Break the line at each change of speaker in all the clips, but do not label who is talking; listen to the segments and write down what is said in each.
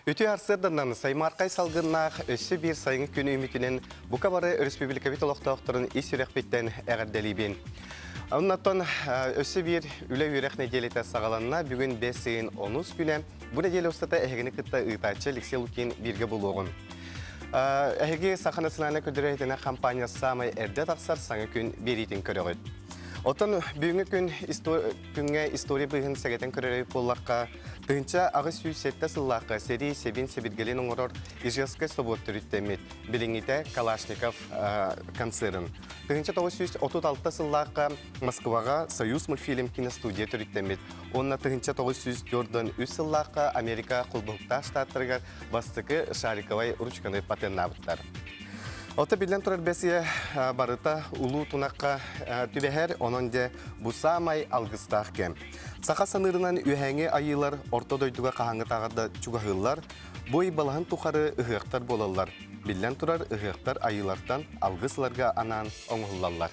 Үтүө сарсыарданан саймааркай салгыннаах өссө биир сайыҥҥы күн үүммүтүнэн бука бары өрөспүүбүлүкэбит олохтоохторун ис сүрэхпиттэн эҕэрдэлиибин. Оннотон өссө биир үлэ-үөрэх нэдиэлэтэ саҕаланна. Бүгүн бэс ыйын онус күнэ. Бу нэдиэлэ устата эһигини кытта ыытааччы Алексей Лукин бииргэ булуоҕум. Эһиги Саха национальнай көрдөрөр компания саамай эрдэ тахсар саҥа күн биэриитин көрөҕүт. Оттон бүгүҥҥү күн күҥҥэ история быыһын сэгэтэн көрөрөй буоллахха, 1807 сыллаахха сэрии сэбин сэбиргэлин оҥорор Ижевскай собуот төрүттэммит, билиҥҥитэ Калашников концерн. 1936 сыллаахха Москваҕа Союз мультфильм киностудия төрүттэммит уонна 1943 сыллаахха Америка Холбоһуктаах Штаттарыгар бастакы шариковай ручканы патеннаабыттар. Ото биллэн турар бэсиэ барыта улуу тунахха түбэһэр, онон дьэ бу саамай алгыстаах кэм. Саха саныырынан үөһээҥи айыылар орто дойдуга хаһааҥҥытааҕар да чугаһыыллар, бу ый балаһын тухары ыһыахтар буолаллар. Биллэн турар, ыһыахтар айыылартан алгыс ыларга анаан оҥоһуллаллар.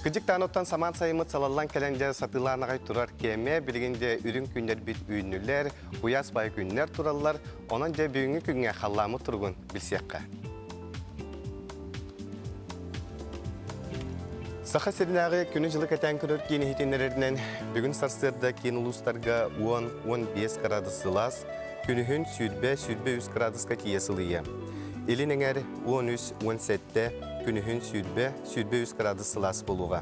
Кыдьык оттон самаан сайыммыт салаллан кэлэн дьэ сатыылаан аҕай турар кэмэ, билигин дьэ үрүҥ күннэрбит үүннүлэр, куйаас бай күннэр тураллар, онон дьэ бүгүҥҥү күҥҥэ халлааммыт туругун билсиэххэ. Саха сиринээҕи күнү-дьылы кэтээн көрөр киин иһитиннэрэринэн, бүгүн сарсыарда киин улуустарга 10-15 градус сылаас, күнүһүн 20-23 градуска тиийэ сылыйыа. Илин эҥэр 13-17, күнүһүн 20-23 градус сылаас буолуоҕа.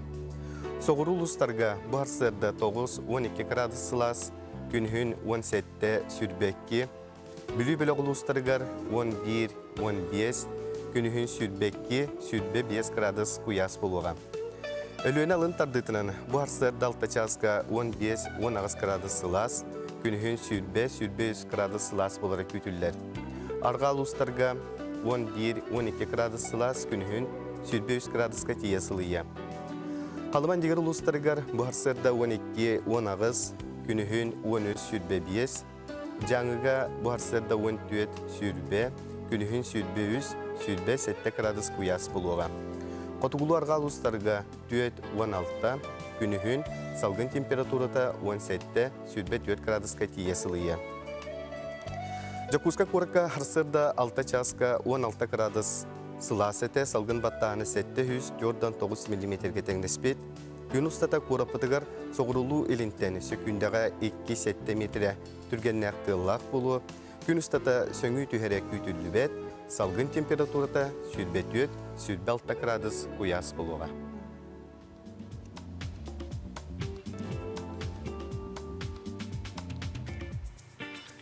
Соҕуруу улуустарга бу сарсыарда 9-12 градус сылаас, күнүһүн 17-22, Бүлүү бөлөх улуустарыгар 11-15, күнүһүн 22-25 градус куйаас буолуоҕа. Өлүөнэ алын тардыытынан бу сарсыарда 6 чааска 15-18 градус сылаас, күнүһүн 20-23 градус сылаас буолара күүтүллэр. Арҕаа улуустарга 11-12 градус сылаас, күнүһүн 23 градуска тиийэ сылыйыа. Халыма Дигэр улуустарыгар бу сарсыарда 12-18, күнүһүн 13-25, Дьааҥыга бу сарсыарда 14 сүүрбэ, күнүһүн 23, 27 градус куйаас буолуоҕа. Хотугулуу-арҕаа улуустарга 4-16, күнүһүн салгын температурата 17, 24 градуска тиийэ сылыйыа. Дьокуускай куоракка сарсыарда 6 чааска 16 градус сылаас этэ, салгын баттааһына 749 миллиметргэ тэҥнэспит. Күн устата куораппытыгар соҕуруулуу илинтэн сөкүүндэҕэ 2-7 миэтэрэ түргэннээх тыаллаах буолуо. Күн устата сөҥүү түһэрэ күүтүллүбэт, салгын температурата 24-26 градус куйаас буолуоҕа.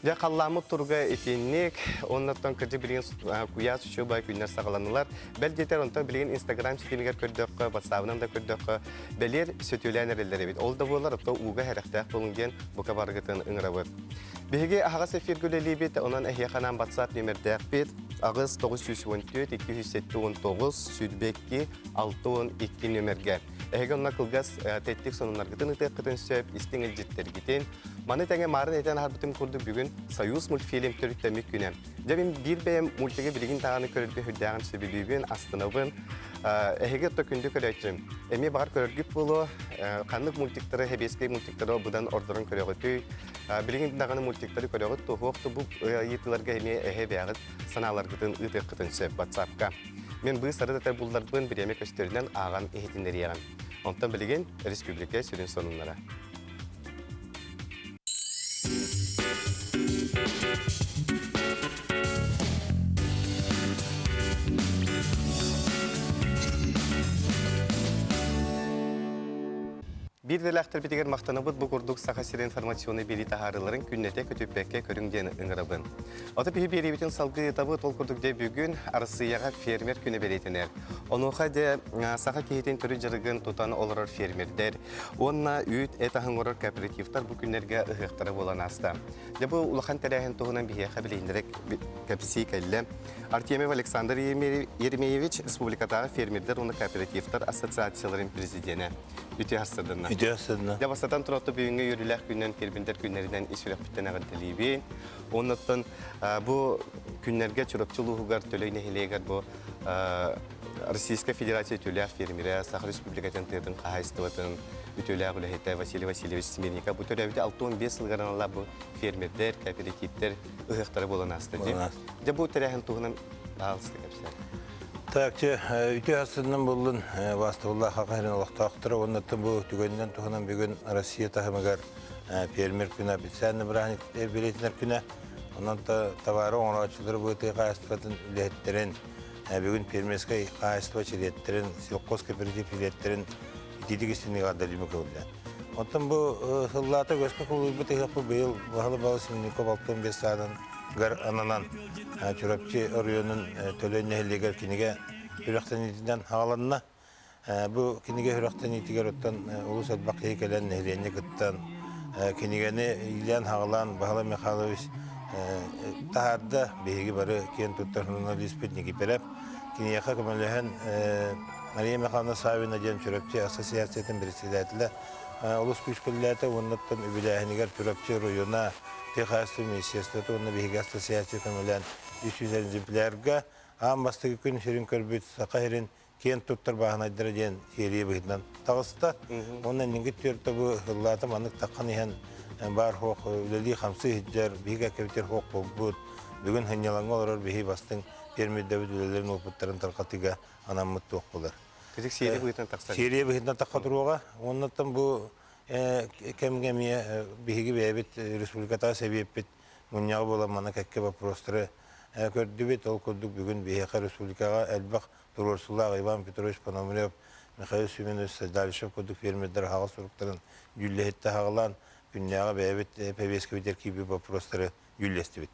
Дьэ, халлааммыт туруга итинник. Оннуттан кырдьык билигин куйаас үчүгэй күннэр саҕаланнылар. Бэл диэтэр, онтон билигин Инстаграм ситимигэр көрдөххө, ватсабынан да көрдөххө, бэлиэр сөтүөлээн эрэллэр эбит. Ол да буоллар, ото ууга сэрэхтээх буолуҥ диэн бука барыгытын ыҥырабыт. Биһиги аһаҕас эфиргэ үлэлиибит, онон эһиэхэ анаан WhatsApp нүөмэрдээхпит. 8 914 279 22 62 нүөмэргэ. Эһиги онно кылгас тэттик сонуннаргытын ытыаххытын сөп, истиҥ илдьиттэргитин, Маны тэҥэ маарын этэн аһарбытым курдук бүгүн Союз мультфильм төрүттэммит күнэ. Дьэ мин биир бэйэм мультигы билигин даҕаны көрөргө сүрдээҕин сөбүлүүбүн, астынабын. Эһиги отто күндү көрөөччүм. Эмиэ баҕар көрөргүт буолуо, ханнык мультиктары, сэбиэскэй мультиктары быдан ордорон көрөҕүтүй? Билигин даҕаны мультиктары көрөҕүт туһуох бу ыйытыыларга эмиэ эһэ бэйэҕит санааларгытын ыытыаххытын сөп WhatsApp-ка. Мин быыс арыт этэр булларбын бириэмэ көстөрүнэн ааҕан иһитиннэриэҕим. Онтон билигин республика сүрүн сонуннара. Биир идэлээхтэрбитигэр махтанабыт бу курдук Саха сирин информационнай биэрии таһаарыыларын күннэтэ көтүппэккэ көрүҥ диэн ыҥырабын. Ото биһи биэриибитин салгыы ыытабыт, ол курдук дьэ бүгүн Арассыыйаҕа фермер күнэ бэлиэтэнэр. Онуоха дьэ саха киһитин төрүт дьарыгын тутан олорор фермердэр Уонна үүт, эт аһын оҥорор кооперативтар бу күннэргэ ыһыахтара буолан ааста. Дьэ бу улахан тэрээһин туһунан биһиэхэ билиһиннэрэ кэпсии кэллэ. Артемьев Александр Еремеевич республикатааҕы фермердэр уонна кооперативтар ассоциацияларын президенэ. Үтүө сарсыарданна.
Үтүө сарсыарданна.
Дьэ бастатан туран бүгүҥҥү үөрүүлээх күнүнэн фермердэр күннэринэн ис сүрэхпиттэн эҕэрдэлиибин. Оннуттан бу күннэргэ Чурапчы улууһугар Төлөй нэһилиэгэр бу Российскай Федерация үтүөлээх фермерэ, Саха Республикатын тыатын хаһаайыстыбатын. үтүөлээх үлэһитэ Василий Васильевич Смирников бу төрөөбүтэ 65 сылыгар аналлаах бу фермердэр, кооперативтэр ыһыахтара буолан ааста. Дьэ бу тэрээһин туһунан баалыста кэпсээн.
Так, че, үтүө астынан буллун бастыбыллаах хакаһырын олохтоохторо уонна бу түгэнинэн туһунан бүгүн Россия таһымыгар фермер күнэ официальный бырааһынньык бэлиэтинэр күнэ. Онон товары оҥорооччулары быытыы хаһаайыстыбатын үлэһиттэрин, бүгүн фермерскэй хаһаайыстыба чилиэттэрин, сельхоз кооператив чилиэттэрин итиитик истинник ардалыма көбүллээн. Оттон бу сыллаата көскө кулуйбут ыһыахпыт быйыл Баһылы Семенников 65 саадан гар ананан Чурапчы оройуонун Төлөй нэһилиэгэр кинигэ сүрэхтэниитинэн хааланна. Бу кинигэ сүрэхтэниитигэр оттон олус элбэх киһи кэлэн нэһилиэнньэ кыттан кинигэни иилээн-хаҕалаан Баһылай Михайлович таһаарда. Биһиги бары киэн туттар журналиспыт Никиперев киниэхэ көмөлөһөн Мария Михайловна Савина диэн Чурапчы ассоциациятын председателэ олус күүскүллээтэ уонна үбүлээһинигэр Чурапчы оройуона тыа хаһаайыстыба министерствота уонна биһиги ассоциация көмөлөөн 300 экземплярга аан бастакы күн сирин көрбүт Саха сирин киэн туттар бааһынайдара диэн серия быһыытынан таҕыста. Уонна инники түөртэ бу ыллаата маннык таххан иһэн баар хуох үлэлии-хамсыы сылдьар, биһиги кэбитэр хуох буолбут, бүгүн сынньалаҥҥа олорор биһи бастыҥ фермердэбит үлэлэрин уопуттарын тарҕатыыга анаммыт туох буолар.
Кытык серия быһыытынан тахсар.
Серия быһыытынан тахха туруоҕа. Уоннаттан бу кэмҥэ эмиэ биһиги бэйэбит республикатааҕы сэбиэппит мунньаҕа буолан манна кэккэ вопростары көрдүбүт. Ол курдук бүгүн биһиэхэ республикаҕа элбэх туруорсуулаах Иван Петрович Пономарев, Михаил Семенович Седалищев курдук фермердэр аһаҕас суруктарын дьүүллэһиттэ аһаҕалаан күннээҕи бэйэбит повесткабытыгар киирбит вопростары дьүүллэстибит.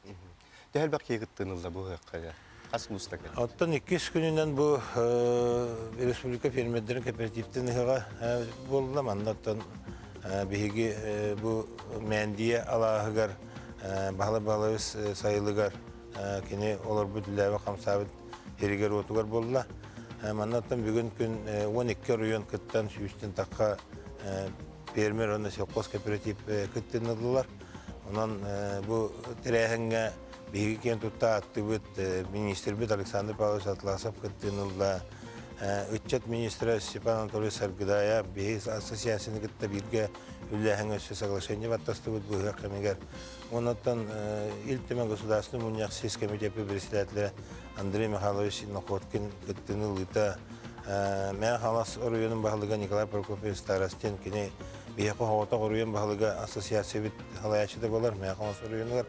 Төһө элбэх киһи кыттыынылла бу ыһыахха? Хас улууста кэллэ?
Оттон иккис күнүнэн бу республика фермердэрин кооперативтин ыһыаҕа буолла. Маннаттан биһиги бу Мээндийэ алааһыгар Баһылай Баһылайбыс сайылыгар кини олорбут үлээбэ хамсаабыт сиригэр-уотугар буолла. Маннаттан бүгүн күн 12 оройуон кыттан сүүстэн тахха фермер уонна сельхоз кооператив кыттыныллылар. Онон бу тэрээһиҥҥэ биһиги киэн тутта аттыбыт министрбит Александр Павлович Атласов кыттыынылла. Ыччат министрэ Степан Анатольевич Саргыдаев биһиги ассоциацияны кытта бииргэ үлэлээһиҥҥэ өссө соглашение баттастыбыт быһыах кэмигэр. Онон Ил Түмэн Государственный мунньах сис комитетын председателэ Андрей Михайлович Находкин кыттыыны ылыыта Мэҥэ Хаҥалас оройуонун баһылыга Николай Прокопьевич Старостин кини биһиэхэ соҕотох оройуон баһылыга ассоциациябыт салайааччыта буолар Мэҥэ Хаҥалас оройуонугар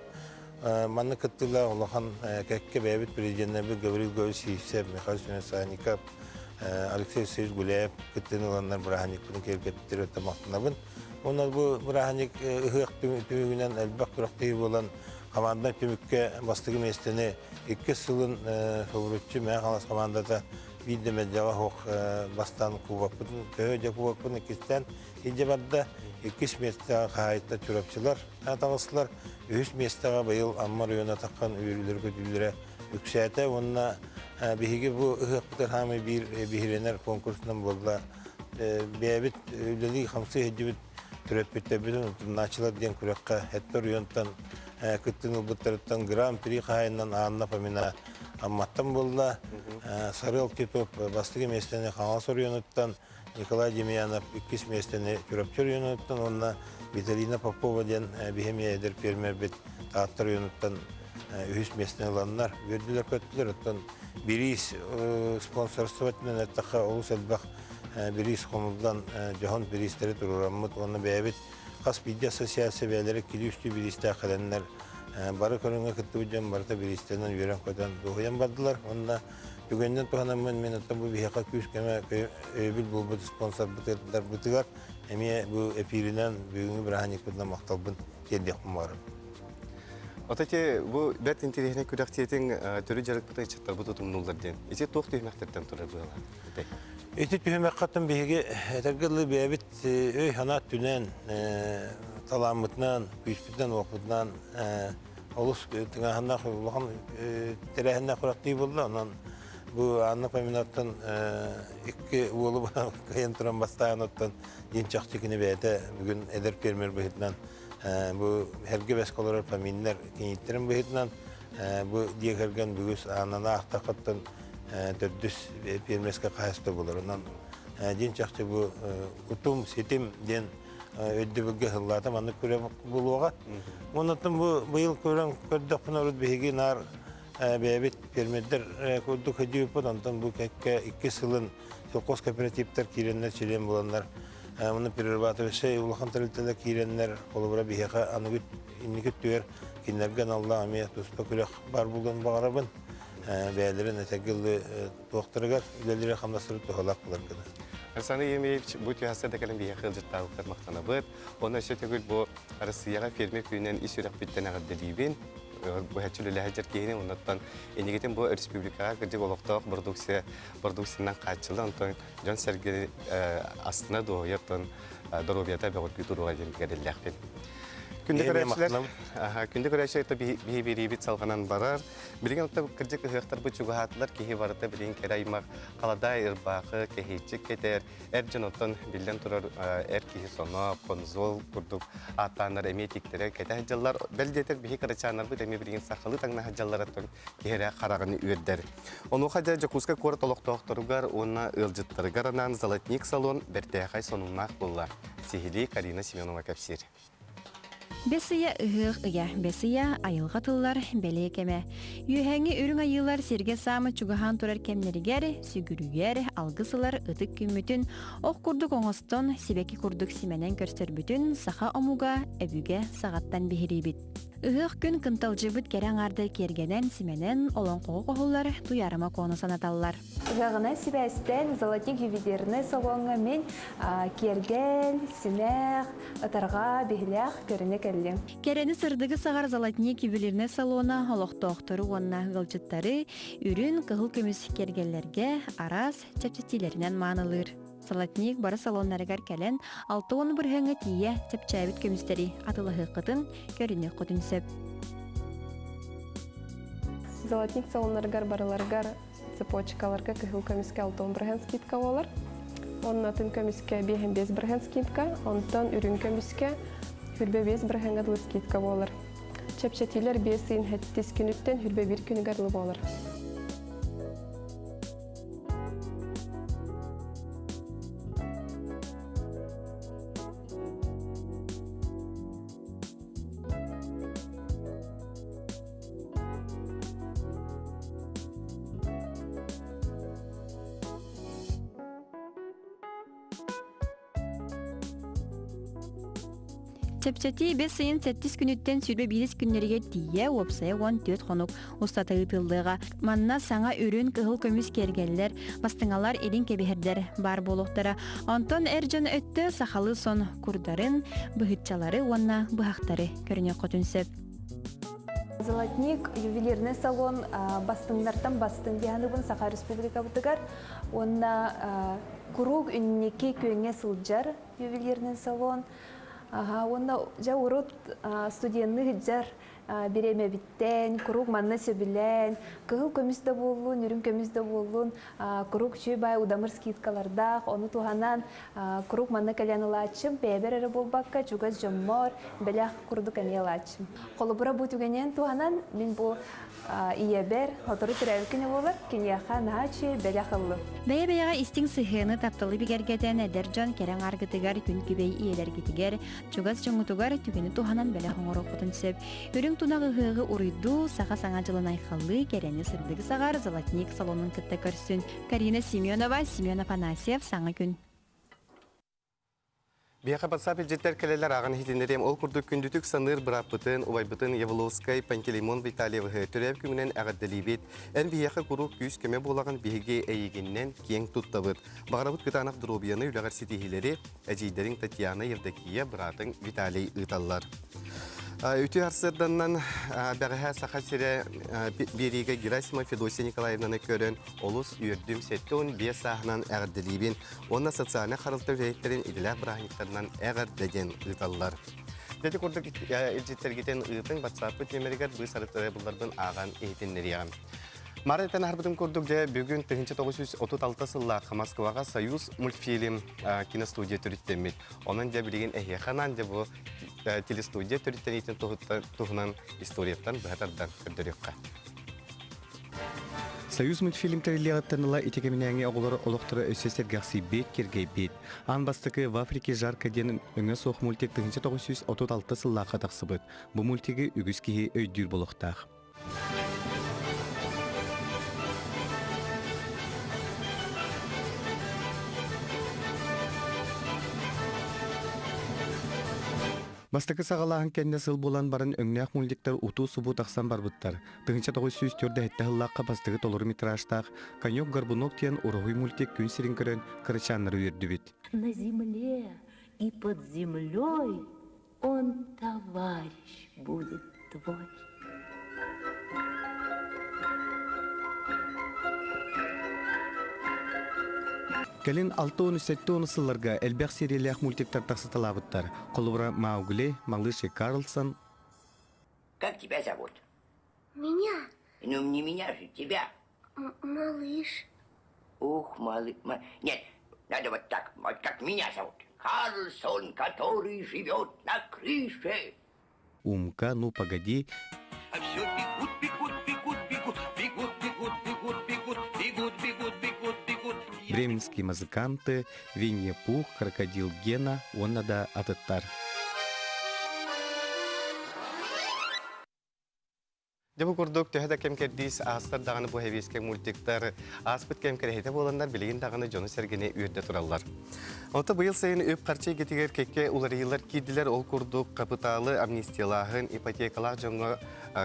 маннык кыттыылаах улахан кэккэ бэйэбит президеннэрбит Гаврил Гаврилович Сивцев, Михаил Семенович Санников, Алексей Алексеевич Гуляев кыттыыны ыланнар бырааһынньыкпытын киэргэппиттэр махтанабын. Уонна бу бырааһынньык ыһыах түмүгүнэн элбэх күрэхтэһии буолан команда түмүккэ бастакы миэстэни иккис сылын Фабруччи Мэҥэ Хаҥалас командата биир да мэлдьэҕэ суох бастаан кубокпытын төһө дьэ кубокпын иккистээн илдьэ барда. Иккис миэстэҕэ хаһаайыттар Чурапчылар таҕыстылар. Үһүс миэстэҕэ быйыл Амма оройуона таххан үөрүүлэрэ-көтүүлэрэ үксээтэ уонна биһиги бу ыһыахпытын хаамай биир биһирэнэр конкурсунан буолла. Бэйэбит үлэлии-хамсыы сылдьыбыт төрөппүттэрбитин утумнааччылар диэн күрэххэ Эттэ оройуонтан кыттыыны ылбыттарыттан Гран-при хаһаайынынан Анна Фомина Амматтан буолла. Сарыал Титов бастакы миэстэни Хаҥалас оройуонуттан, Николай Демьянов иккис миэстэни Чурапчы оройуонуттан уонна Виталина Попова диэн биһи эдэр фермербит Таатта оройуонуттан үһүс миэстэни ыланнар үөрдүлэр-көттүлэр. Оттон бириис спонсорство өттүнэн эттэххэ олус элбэх бириис хомуллан дьоһун бириистэри туруораммыт уонна бэйэбит хас биирдии ассоциация бэйэлэрэ килии-үстүү бириистээх кэлэннэр бары көрүҥҥэ кыттыбыт дьон барыта бириистэнэн үөрэн-көтөн дуоһуйан бардылар уонна түгэнинэн туһанаммын мин оттон бу биһиэхэ күүс-көмө өйөбүл буолбут спонсорбытыгар эмиэ бу эфиринэн бүгүҥҥү бырааһынньыкпытынан махталбын тиэрдиэхпин баҕарабын.
Ото ити бу бэрт интэриэһинэй күрэхтиэтиҥ төрүт дьарыкпыт ыччаттарбыт утумнууллар диэн. Ити туох түһүмэхтэртэн турар быһыылаах?
Ити түһүмэххэ биһиги этэргэ дылы бэйэбит өй-санаа өттүнэн, талааммытынан, күүспүтүнэн-уохпутунан олус тыҥааһыннаах улахан тэрээһиннээх күрэхтии буолла. Онон бу Анна Фоминаттан икки уолу кыайан туран бастаан оттон дьиҥ чахчы кини бэйэтэ бүгүн эдэр фермер быһыытынан бу эргэ бэскэ олорор Фоминнар кинииттэрин быһыытынан бу дьиэ кэргэн бүгүс аанана аахтаххыттан төрдүс пиэрмэскэ хаһаайыстыба буолар. Онон. Дьин чахчы бу утум, ситим диэн өйдөбүлгэ сыллаата маннык күрэх буолуоҕа. Оннуттан бу быйыл көрөн көрдөхпүнэ урут биһиги наар бэйэбит фермердэр курдук өйдүүппүт, онтон бу кэккэ икки сылын совхоз кооперативтар киирэннэр чилиэн буланнар муну перерабатывающай улахан тэрилтэлэр киирэннэр холобура биһиэхэ аныгы инники өттүгэр кинилэргэ аналлаах эмиэ туспа күрэх баар буолуон баҕарабын бэйэлэрин этэргэ туохтарыгар үлэлири хамнастары туһалаах булар гына.
Александр Емельевич, бу түһэссе да кэлэн биһиэхэ ыалдьыттаабыккар махтанабыт. Онно өссө төгүл бу Россияҕа фермер күнүнэн ис сүрэхпиттэн эҕэрдэлиибин. Быһаччы үлэлэһэ сылдьар киһини, оннуттан инникитин бу республикаҕа кырдьык олохтоох продукция продукциянан хааччылла, онтон дьон-сэргэ астына дуоһуйа, оттон доруобуйата бөҕөргүү туруоҕа диэн эрэллээхпин. Күндү көрөөччүлэр, күндү көрөөччүлэр биһи биэриибит салҕанан барар. Билигин оттон кырдьык ыһыахтарбыт чугаһаатылар, киһи барыта билигин кэрэ аймах халадаай ырбаахы, кэһииччик кэтэр, эр дьон оттон биллэн турар эр киһи соно, конзол курдук ааттааннар эмиэ тиктэрэ кэтэ сылдьаллар. Бэл диэтэр биһи кырачааннарбыт эмиэ билигин сахалыы таҥна сылдьаллар оттон киһи эрэ хараҕын үөрдэр. Онуоха дьэ Дьокуускай куорат олохтоохторугар уонна ыалдьыттарыгар анаан «Золотник» салон бэртээхэй сонуннаах буолла. Сиһилии Карина Семенова кэпсиир.
Бэс ыйа ыһыах ыйа, бэс ыйа айылҕа тыллар бэлиэ кэмэ. Үөһээҥҥи үрүҥ айыылар сиргэ саамай чугаһаан турар кэмнэригэр сүгүрүйэр, алгыс ылар ытык күммүтүн ох курдук оҥостон, сибэкки курдук симэнэн көрсөрбүтүн саха омуга өбүгэ саҕаттан биһириибит. Ыһыах күн кынталдьыйбыт кэрэ аҥаардар киэргэнэн, симэнэн, олоҥхоҕо хоһуллар Туйаарыма Куону санаталлар.
Ыһыаҕынан сибээстээн Золотник ювелирнай салоҥҥа мин киэргэл, симэх, ытарҕа, биһилэх көрүнэ кэллим.
Кэрэни сырдыгы саҕар Золотник ювелирнай салона олохтоохтору уонна ыалдьыттары үрүн, кыһыл көмүс киэргэллэргэ араас чэпчэтиилэринэн маанылыыр. Золотник бары салоннарыгар кэлэн 60 бырыһыаҥҥа тиийэ чэпчээбит көмүстэри атылаһыаххытын, көрүнүөххүтүн сөп.
Золотник салоннарыгар барыларыгар цепочкаларга кыһыл көмүскэ 60 бырыһыан скидка буолар. Онно атын көмүскэ 5 бырыһыан скидка, онтон үрүҥ көмүскэ 25 бырыһыаҥҥа дылы скидка буолар. Чэпчэтиилэр 5 ыйын 7 күнүттэн 21 күнүгэр дылы буолар.
Чэпчэтии бэс ыйын сэттис күнүттэн 21 күннэригэр тиийэ уопсайа 14 хонук устата ыытыллыаҕа. Манна саҥа үрүн кыһыл көмүс киэргэллэр, бастыҥалар илин кэбиһэрдэр баар буолуохтара. Онтон эр дьон өттө сахалыы сон курдарын, быһыччалары уонна быһахтары көрүнүөххүтүн сөп.
Золотник ювелирный салон бастыҥнартан бастыҥ диһаныбын Саха Республикабытыгар уонна куруук үнники күөҥҥэ сылдьар ювелирный салон. Уонна дьэ урут студенны сылдьар бириэмэбиттэн куруук манна сөбүлээн, кыһыл көмүс да буоллун, үрүҥ көмүс да буоллун, куруук үчүгэй баай удамыр скидкалардаах, ону туһанан куруук манна кэлэн ылааччым, бэйэбэр эрэ буолбакка, чугас дьоммор бэлэх курдук эмиэ ылааччым. Холобура бу түгэнинэн туһанан, мин бу ийэбэр сотору төрөөбүт күнэ буолар, киниэхэ наһаа үчүгэй бэлэх ыллым.
Бэйэ-бэйэҕэ истиҥ сыһыаны, тапталы бигэргэтэн, эдэр дьон кэрэ аҥааргытыгар, күн күбэй ийэлэргитигэр, чугас дьоҥҥутугар түгэни туһанан бэлэх оҥоруоххутун сөп. Үрүҥ тунах ыһыаҕы уруйдуу, саха саҥа дьылын айхаллыы, кэрэни сырдыгы саҕар Золотник салонун кытта көрсүн. Карина Семенова, Семен Афанасьев, Саҥа күн.
Биһиэхэ WhatsApp илдьиттэр кэлэлэр ааҕан иһитиннэриэм. Ол курдук күндүтүк саныыр бырааппытын, убайбытын Явловскай Пантелеймон Витальевыһы төрөөбүт күҥүнэн эҕэрдэлиибит. Эн биһиэхэ куруук күүс-көмө буолаҕын биһиги эйигиннэн киэҥ туттабыт. Баҕарабыт кытаанах доруобуйаны, үлэҕэр ситиһиилэри, эдьиийдэриҥ Татьяна, Евдокия, быраатыҥ Виталий ыыталлар. Үтүө сарсыарданнан бэҕэһээ Саха сирэ биэриигэ Герасимова Федосия Николаевнаны көрөн олус үөрдүм, 75 сааһынан эҕэрдэлиибин уонна социальнай харалта үлэһиттэрин идэлээх бырааһынньыктарынан эҕэрдэ диэн ыыталлар. Ити курдук илдьиттэргитин ыытыҥ WhatsApp нүөмэригэр быыс арыттарай булларбын ааҕан иһитиннэриэҕим. Мара этэн аһарбытым курдук дьэ бүгүн 1936 сыллаах Москваҕа Союз мультфильм киностудия төрүттэммит. Онон дьэ билигин эһиэхэ анаан дьэ бу телестудия төрүттэниитин туһунан историяттан быһа тардан көрдөрүөххэ. Союз мультфильм тэриллиэҕиттэн ыла ити кэминээҥи оҕолор олохторо өссө сэргэхсийбит, киргэйбит. Аан бастакы «В Африке жарко» диэн өҥө суох мультик 1936 сыллаахха тахсыбыт. Бу мультигы үгүс киһи өйдүүр буолуохтаах. Бастакы саҕалааһын кэннэ сыл буолан баран өҥнөөх мультиктар утуу-субуу тахсан барбыттар. 1947 сыллаахха бастакы толору метражтаах «Конек-горбунок» диэн уруһуй мультик күн сирин көрөн кырачааннары үөрдүбүт.
На земле и под землей он товарищ будет твой.
Кэлин 6-17 сылларга элбэх сериялээх мультиктар тахсыталаабыттар. Холобура Маугли, Малыш и Карлсон.
Как тебя зовут?
Меня?
Ну, не меня же, тебя.
М малыш.
Ух, малыш. Нет, надо вот так, вот как меня зовут. Карлсон, который живет на крыше.
Умка, ну погоди.
А все бегут, бегут, бегут, бегут, бегут, бегут, бегут, бегут, бегут, бегут, бегут, бегут.
Бременские музыканты, Винни-Пух, Крокодил Гена, уонна да атыттар. Дьэ бу курдук төһө да кэм кэрдиис аастар даҕаны бу хэбиэскэ мультиктар ааспыт кэм кэрэһитэ буоланнар билигин даҕаны дьону-сэргэни үөрдэ тураллар. Онто быйыл сайын үп-харчы эйгэтигэр кэккэ уларыйыылар киирдилэр. Ол курдук хапытаалы амнистиялааһын, ипотекалаах дьоҥҥо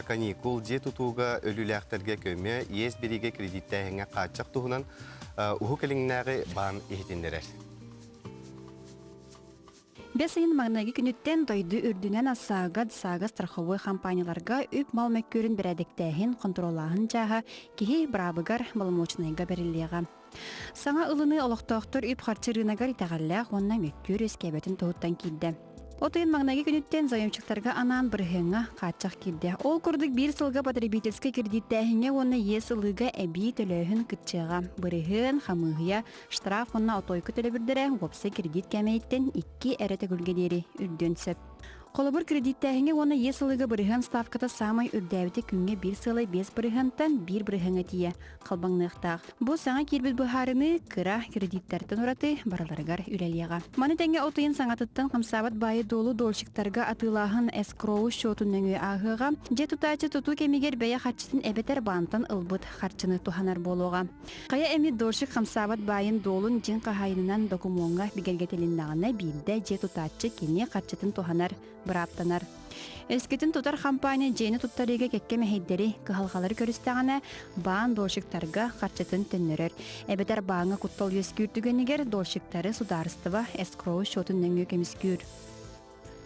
каникул, дьиэ тутууга өлүүлээхтэргэ көмө, иэс бириигэ кредиттээһиҥҥэ хааччах туһунан Уһук Илиҥнээҕи баан иһитиннэрэр.
Бэс ыйын маҥнайгы күнүттэн дойду үрдүнэн АСАГА, ДСАГА страховой компанияларга үп-мал мөккүөрүн бэрээдэктээһин, хонтуруоллааһын чааһа киһи быраабыгар боломуочунайга бэриллиэҕэ. Саҥа ылыныы олохтоохтор үп-харчы рыногар итэҕэллээх уонна мөккүөр үөскээбэтин туһуттан киирдэ. От ыйын маҥнайгы күнүттэн заемщиктарга анаан бырыһыаҥҥа хааччах киирдэ. Ол курдук биир сылга потребительскай кредиттээһиҥҥэ уонна иэс ылыыга эбии төлөөһүн кыччыаҕа. Бырыһыан, хамыыһыйа, Штраф уонна отойку төлөбүрдэрэ уопсай кредит кээмэйиттэн икки эрэ төгүлгэ диэри үрдүөн сөп. Холобур, кредиттээһиҥҥэ уонна иэс ылыыга бырыһыан ставката саамай үрдээбитэ күҥҥэ биир сыалай 5 бырыһыантан 1 бырыһыаҥҥа тиийэ халбаҥныахтаах. Бу саҥа киирбит быһаарыныы кыра кредиттэртэн ураты барыларыгар үлэлиэҕэ. Маны тэҥэ от ыйын саҥатыттан хамсаабат баайы-дуолу дольщиктарга атыылааһын эскроу счетун нөҥүө ааһыаҕа. Дьиэ тутааччы тутуу кэмигэр бэйэ харчытын эбэтэр баантан ылбыт харчыны туһанар буолуоҕа. Хайа эмит дольщик хамсаабат баайын-дуолун дьиҥ хаһаайынынан докумуоҥҥа бигэргэтилиннэҕинэ биирдэ дьиэ тутааччы кини харчытын туһанар бырааптанар. Өскөтүн тутар хампаанньа дьиэни туттарыыга кэккэ мэһэйдэри, кыһалҕалары көрүстэҕинэ, баан дольщиктарга харчытын төннөрөр. Эбэтэр бааҥҥа куттал үөскүүр түгэнигэр дольщиктары судаарыстыба эскроу счетун нөҥүө көмүскүүр.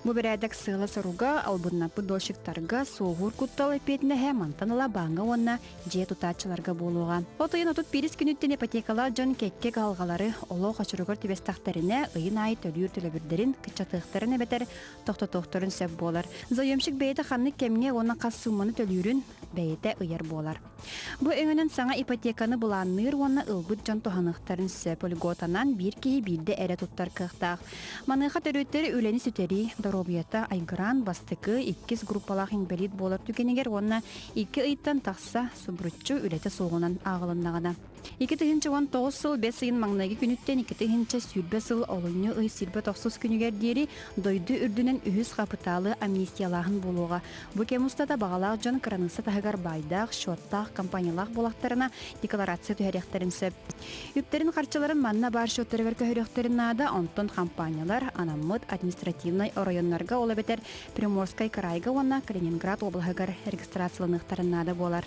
Бу бэрээдэк сыала-соруга албыннаппыт дольщиктарга суоһуур куттал эппиэтинэһэ мантан ыла бааҥҥа уонна дьиэ тутааччыларга буолуоҕа. От ыйын 31 күнүттэн ипотекалаах дьон кэккэ кыһалҕалары олох очуругар түбэстэхтэринэ ыйын аайы төлүүр төлөбүрдэрин кыччатыахтарын эбэтэр тохтотуохтарын сөп буолар. Заемщик бэйэтэ ханнык кэмҥэ уонна хас суумманы төлүүрүн бэйэтэ ыйар буолар. Бу өҥөнөн саҥа ипотеканы былаанныыр уонна ылбыт дьон туһаныахтарын сөп. Льготанан биир киһи биирдэ эрэ туттар кыахтаах. Маныаха төрүөттэр үлэни сүтэрии, доруобуйата айгыраан бастакы, иккис группалаах инбэлиит буолар түгэнигэр уонна 2 ыйтан тахса субуруччу үлэтэ суоҕунан ааҕылыннаҕына. 2019 сыл бэс ыйын маҥнайгы күнүттэн 2020 сыл олунньу ый 29 күнүгэр диэри дойду үрдүнэн үһүс хапытаалы амнистиялааһын буолуоҕа. Бу кэм устата баҕалаах дьон кыраныысса таһыгар баайдаах, счеттаах, компаниялаах буолахтарына декларация түһэриэхтэрин сөп. Үптэрин харчыларын манна баар счеттарыгар көһөрүөхтэрин наада, онтон компаниялар анаммыт административнай оройуоннарга, ол эбэтэр Приморскай кыраайга уонна Калининград облаһыгар регистрацияланыахтарын наада буолар.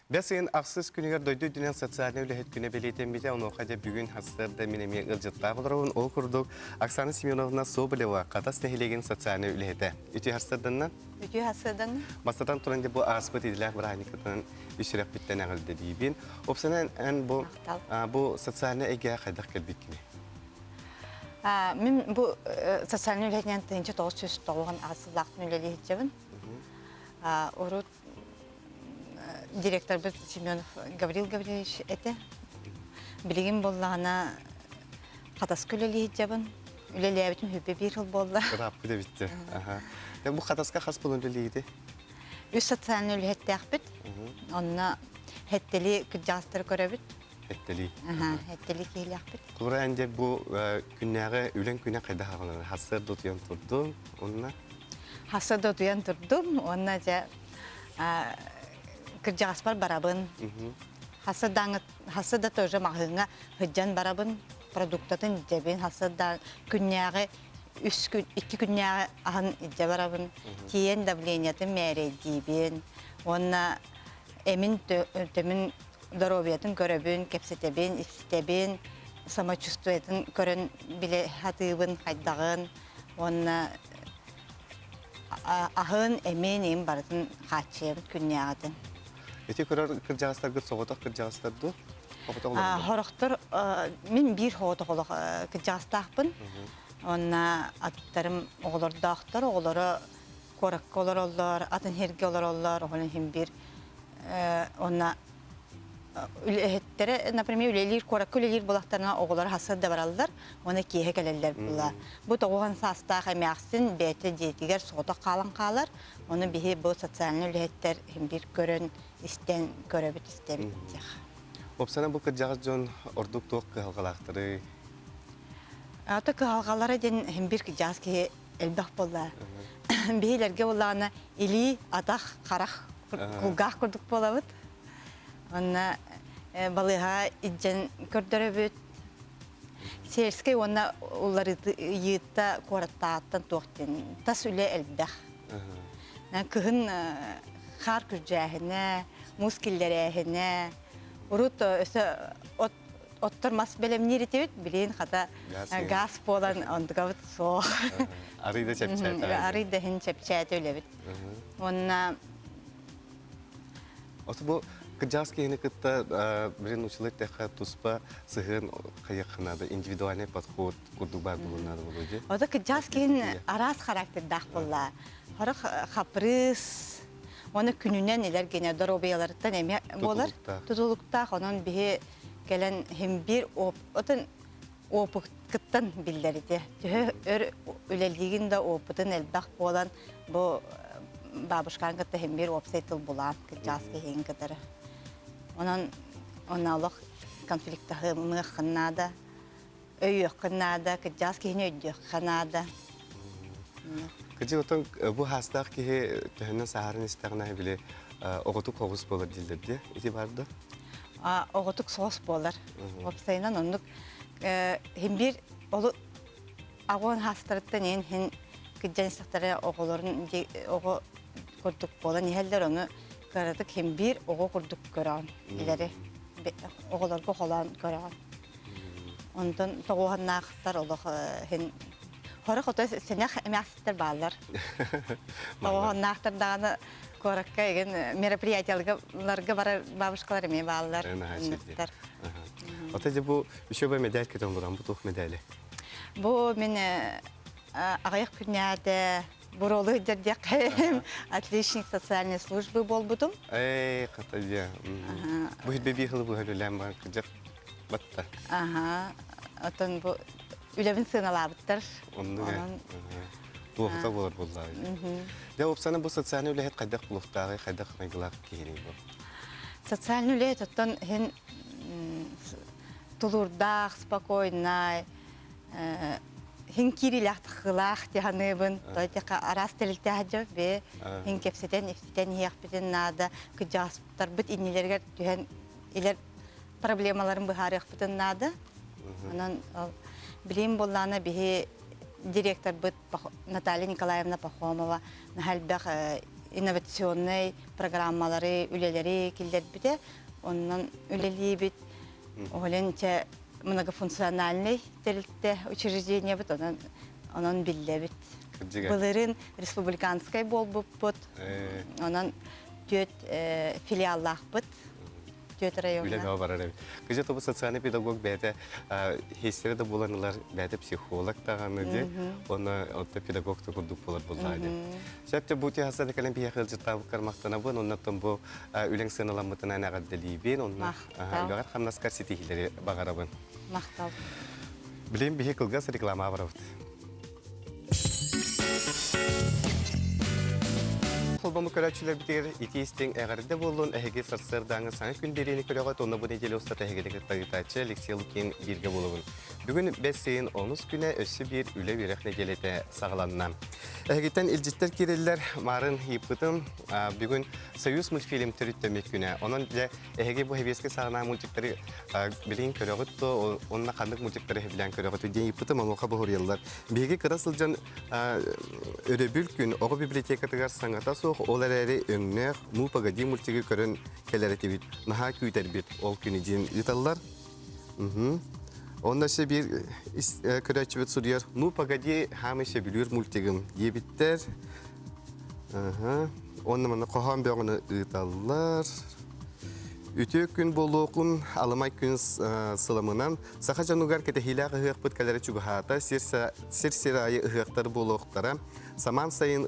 Бэс ыйын ахсыс күнүгэр дойду үрдүнэн социальнай үлэһит күнэ бэлиэтэммитэ. Онуоха дьэ бүгүн сарсыарда мин эмиэ ыалдьыттаах олоробун. Ол курдук Оксана Семеновна Соболева Хатас нэһилиэгин социальнай үлэһитэ. Үтүө сарсыарданнан.
Үтүө сарсыарданнан.
Бастатан туран дьэ бу ааспыт идэлээх бырааһынньыккытынан үс сүрэхпиттэн эҕэрдэлиибин. Опсанан эн бу бу социальнай эйгэҕэ хайдах кэлбиккиний?
Мин бу социальнай үлэһитинэн 1998 сыллаахтан үлэлии сылдьабын. Урут директорбыт Семенов Гаврил Гаврильевич этэ. Билигин буоллаҕына Хатаска үлэлии сылдьабын. Үлэлээбитим 21 сыл буолла.
Ырааппыт эбиттэр. Бу Хатаска хас буолан үлэлиигитий?
Үс социальный үлэһиттээхпит. Онно хэттели кырдьаҕастары көрөбүт.
Хэттели.
Аха, хэттели киһилээхпит.
Тура энде бу күннээҕи үлэҥ күнэ хайдах аҕаланар? Хассыарда утуйан турдуҥ, уонна?
Хассыарда утуйан турдум, уонна дьэ кырдьаҕаспар барабын. Хассыарда хассыарда тоже маҕаһыыҥҥа сылдьан барабын, продуктатын илдьэбин, хассыарда күннээҕи үс күн, икки күннээҕи аһын илдьэ барабын, тиийэн давлениетын мээрэйдиибин уонна эмин төмүн доруобуйатын көрөбүн, кэпсэтэбин, истэбин, самочувствиетын көрөн билэ сатыыбын хайдаҕын уонна аһын, эмин, им барытын хааччыйабыт күннээҕитин.
Ити көрөр кырдьаҕастаргыт соҕотох кырдьаҕастар дуу?
Хорохтор мин биир соҕотох олох кырдьаҕастаахпын. Уонна аттарым оҕолордоохтор, оҕолоро куоракка олороллор, атын сиргэ олороллор, оҕолор иһин биир уонна үлэһиттэрэ, например, үлэлиир куоракка үлэлиир буолахтарына оҕолор хасыр да бараллар уонна киэһэ кэлэллэр була. Бу тоҕуһан саастаах эмээхсин бэйэтэ дьиэтигэр соҕотох хаалан хаалар. Ону биһи бу социальнай үлэһиттэр иһин биир көрөн, истэн көрөбүт, истэбит диэх.
Уопсайынан бу кырдьаҕас дьон ордук туох кыһалҕалаахтарый?
Ата кыһалҕалара диэн иһин биир кырдьаҕас киһи элбэх буолла. Биһилэргэ буоллаҕына илии, атах, харах, кулгаах курдук буолабыт. Онно балыыһаҕа илдьэн көрдөрөбүт. Сельскэй уонна уларыйыыта куораттааҕыттан туох диэн тас үлэ элбэх. Кыһын хаар күрдьээһинэ, муус киллэрээһинэ, урут өссө от оттор мас бэлэмниир этибит, билигин хата газ буолан онтукабыт суох.
Арый да чэпчээтэ.
Арый да иһин чэпчээтэ үлэбит. Уонна
Ото бу кырдьаҕас киһини кытта билин учулай тэхэ туспа сыһыан хайыахха наада, индивидуальный подход курдук баар буолуон наада буолуо дии.
Ото кырдьаҕас киһин араас характердаах буолла. Хорох хапрыыс, уонна күнүнэн илэр гине доруобуйаларыттан эмиэ буолар. Тутулуктаах. Онон биһи кэлэн хим биир отын опыткыттан биллэр ити. Төһө өр үлэлиигин да опытын элбэх буолан бу бабушкаан кытта хим биир уопсай тыл булаан кырдьаҕас киһигин кытары. Онон онно олох конфликтаһымыаххын наада, өйүөххүн наада, кырдьаҕас киһини өйдүөххэ наада.
Кыдьык отон бу хаастаах киһи төһөннөн саһарын истэҕинэ били оҕотук оҕус буолар дииллэр дии. Ити бар да?
Оҕотук соҕус буолар. Уопсайынан оннук хин биир олу аҕуон хаастарыттан иһин хин кыдьан истэхтэрэ оҕолорун оҕо курдук буолан иһэллэр ону кыратык хин биир оҕо курдук көрөҕүн илэри оҕолорго холоон көрөҕүн. Онтон тоҕуһаннаахтар олох хин хорох ото сэнэх эмээхситтэр бааллар. Тоҕуһаннаахтар даҕаны куоракка эгин мероприятияларга барар бабушкалар эмиэ бааллар.
Ото дьэ бу үчүгэй медаль кетен буран бу туох медали?
Бу мин аҕыйах күннээҕитэ Буролу сылдьар диэххэ отличник социальной службы буолбутум.
Эй, хата дьэ. Бу хитбе бии хылы быһа үлэлээн бар кыдьык батта.
Аха. Отон бу үлэбин сыаналаабыттар.
Оннук ээ. Туохта буолар буоллаа. Дьэ, уопсана бу социальный үлэһит хайдах булуохтааҕый, хайдах майгылаах киһиний бу?
Социальный үлэһит оттон иһин тулуурдаах, спокойнай, хин киириилээх таххылаах дьаһаныыбын той араас тэрилтэ сылдьабыт бээ хин кэпсэтэн ипситэн иһиэхпитин наада кырдьаҕастарбыт иннилэригэр түһэн илэр проблемаларын быһаарыахпытын наада онон билигин буоллаҕына биһи директорбыт Наталья Николаевна Пахомова наһаа элбэх инновационнай программалары үлэлэри киллэрбитэ онон үлэлиибит Оһолен чэ многофункциональный тэрилтэ учреждениебыт онон онон биллэбит. Былырыын республиканскай буолбуппут. Онон түөт филиаллаахпыт. Түөт райоҥҥа.
Үлэ барар эбит. Кыжа тобу социальный педагог бэйэтэ хессере да буолан ылар, бэйэтэ психолог даҕаны ди, онно отто педагог да курдук буолар буоллаа ди. Сөп бу тиһаса да кэлэн биһиэхэ ыалдьыттаабыккар махтанабын, оннуттан бу үлэҥ сыаналаммытынан эҕэрдэлиибин, онно үлэҕэр хамнаскар ситиһиилэри баҕарабын.
Махтал.
Билигин биһи кылгас реклама барабыт. холбоммут көрөөччүлэрбитигэр итии истиҥ эҕэрдэ буоллун. Эһиги сарсыардааҥы саҥа күн биэриини көрөҕүт. Онно бу нэдиэлэ устата эһигини кытта ыытааччы Алексей Лукин бииргэ буолабын. Бүгүн бэс ыйын онус күнэ өссө биир үлэ-үөрэх нэдиэлэтэ саҕаланна. Эһигиттэн илдьиттэр киирэллэр. Маарын ыйыппытым. Бүгүн Союз мультфильм төрүттэммит күнэ. Онон дьэ эһиги бу сэбиэскэй саҕана мультиктары билигин көрөҕүт дуо? Онно ханнык мультиктары сөбүлээн көрөҕүт диэн ыйыппытым. Онуоха боһуруйаллар. Биһиги кыра сылдьан Өрөбүл күн оҕо библиотекатыгар саҥата суох, ол эрээри өҥнөөх Ну, погоди мультигы көрөн кэлэр этибит. Наһаа күүтэрбит ол күнү диэн ыыталлар. Онно өссө биир көрөөччүбүт суруйар Ну, погоди, хаамый сөбүлүүр мультигым диэбиттэр. Онно манна хоһоон бөҕөнү ыыталлар. Үтүө күн буолуохун, аламай күн сыламынан Саха дьонугар кэтэһиилээх ыһыахпыт кэлэрэ чугаһаата, сир-сир аайы ыһыахтар буолуохтара. Самаан сайын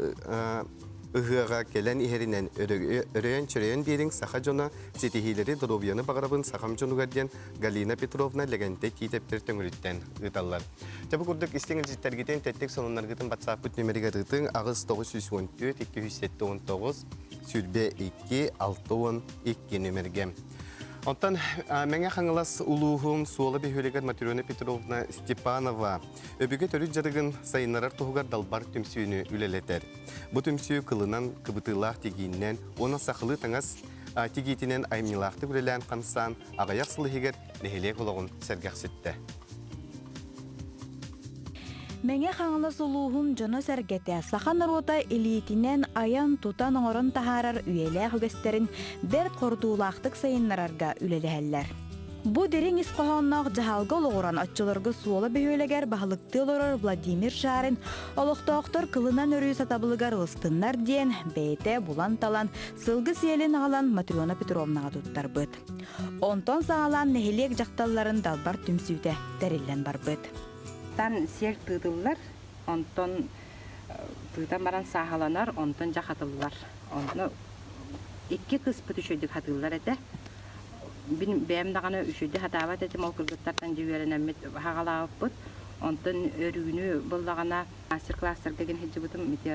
ыһыаҕа кэлэн иһэринэн өрөйөн-чөрөйөн биэриҥ саха дьоно ситиһиилэри, доруобуйаны баҕарабын сахам дьонугар диэн Галина Петровна Лэгэнтэй Тиитэптэр Төҥүрүттэн ыыталлар. Дьэ бу курдук истиҥ илдьиттэргитин, тэттик сонуннаргытын батсааппыт нүмеригэр ыытыҥ 8 914 279 22 62 нүмергэ. Оттон Мэҥэ Хаҥалас улууһун Суола бөһүөлэгэр Матрена Петровна Степанова өбүгэ төрүт дьарыгын сайыннарар туһугар далбар түмсүүнү үлэлэтэр. Бу түмсүү кылынан, кыбытыылаах тигииннэн уонна сахалыы таҥас тигиитинэн айымньылаахтык үлэлээн хамсаан аҕыйах сыл иһигэр нэһилиэк олоҕун сэргэхситтэ.
Мэҥэ Хаҥалас улууһун дьоно-сэргэтэ саха норуота илиитинэн айан-тутан оҥорон таһаарар үйэлээх үгэстэрин бэрт хорутуулаахтык сайыннарарга үлэлэһэллэр. Бу дириҥ ис хоһоонноох дьаһалга олоҕуран оччолорго Суола бөһүөлэгэр баһылыктыы олорор Владимир Шарин олохтоохтор кылынан өрүү сатабылыгар ылыстыннар диэн бэйэтэ булан-талан сылгы сиэлин аҕалан Матрена Петровнаҕа туттарбыт. Онтон саҕалаан нэһилиэк дьахталларын далбар түмсүүтэ тэриллэн барбыт.
Тан сиэл тыытыллар, онтон тыытан баран сааһыланар, онтон дьэ хатыллар. Онно икки кыыспыт үчүгэйдик хатыыллар этэ. Мин бэйэм даҕаны үчүгэйдик хатаабат этим, ол кыргыттартан дьэ үөрэнэммит хаҕалаабыппыт. Онтон өрүүнү буллаҕына мастер-класстарга гин сылдьыбытым ити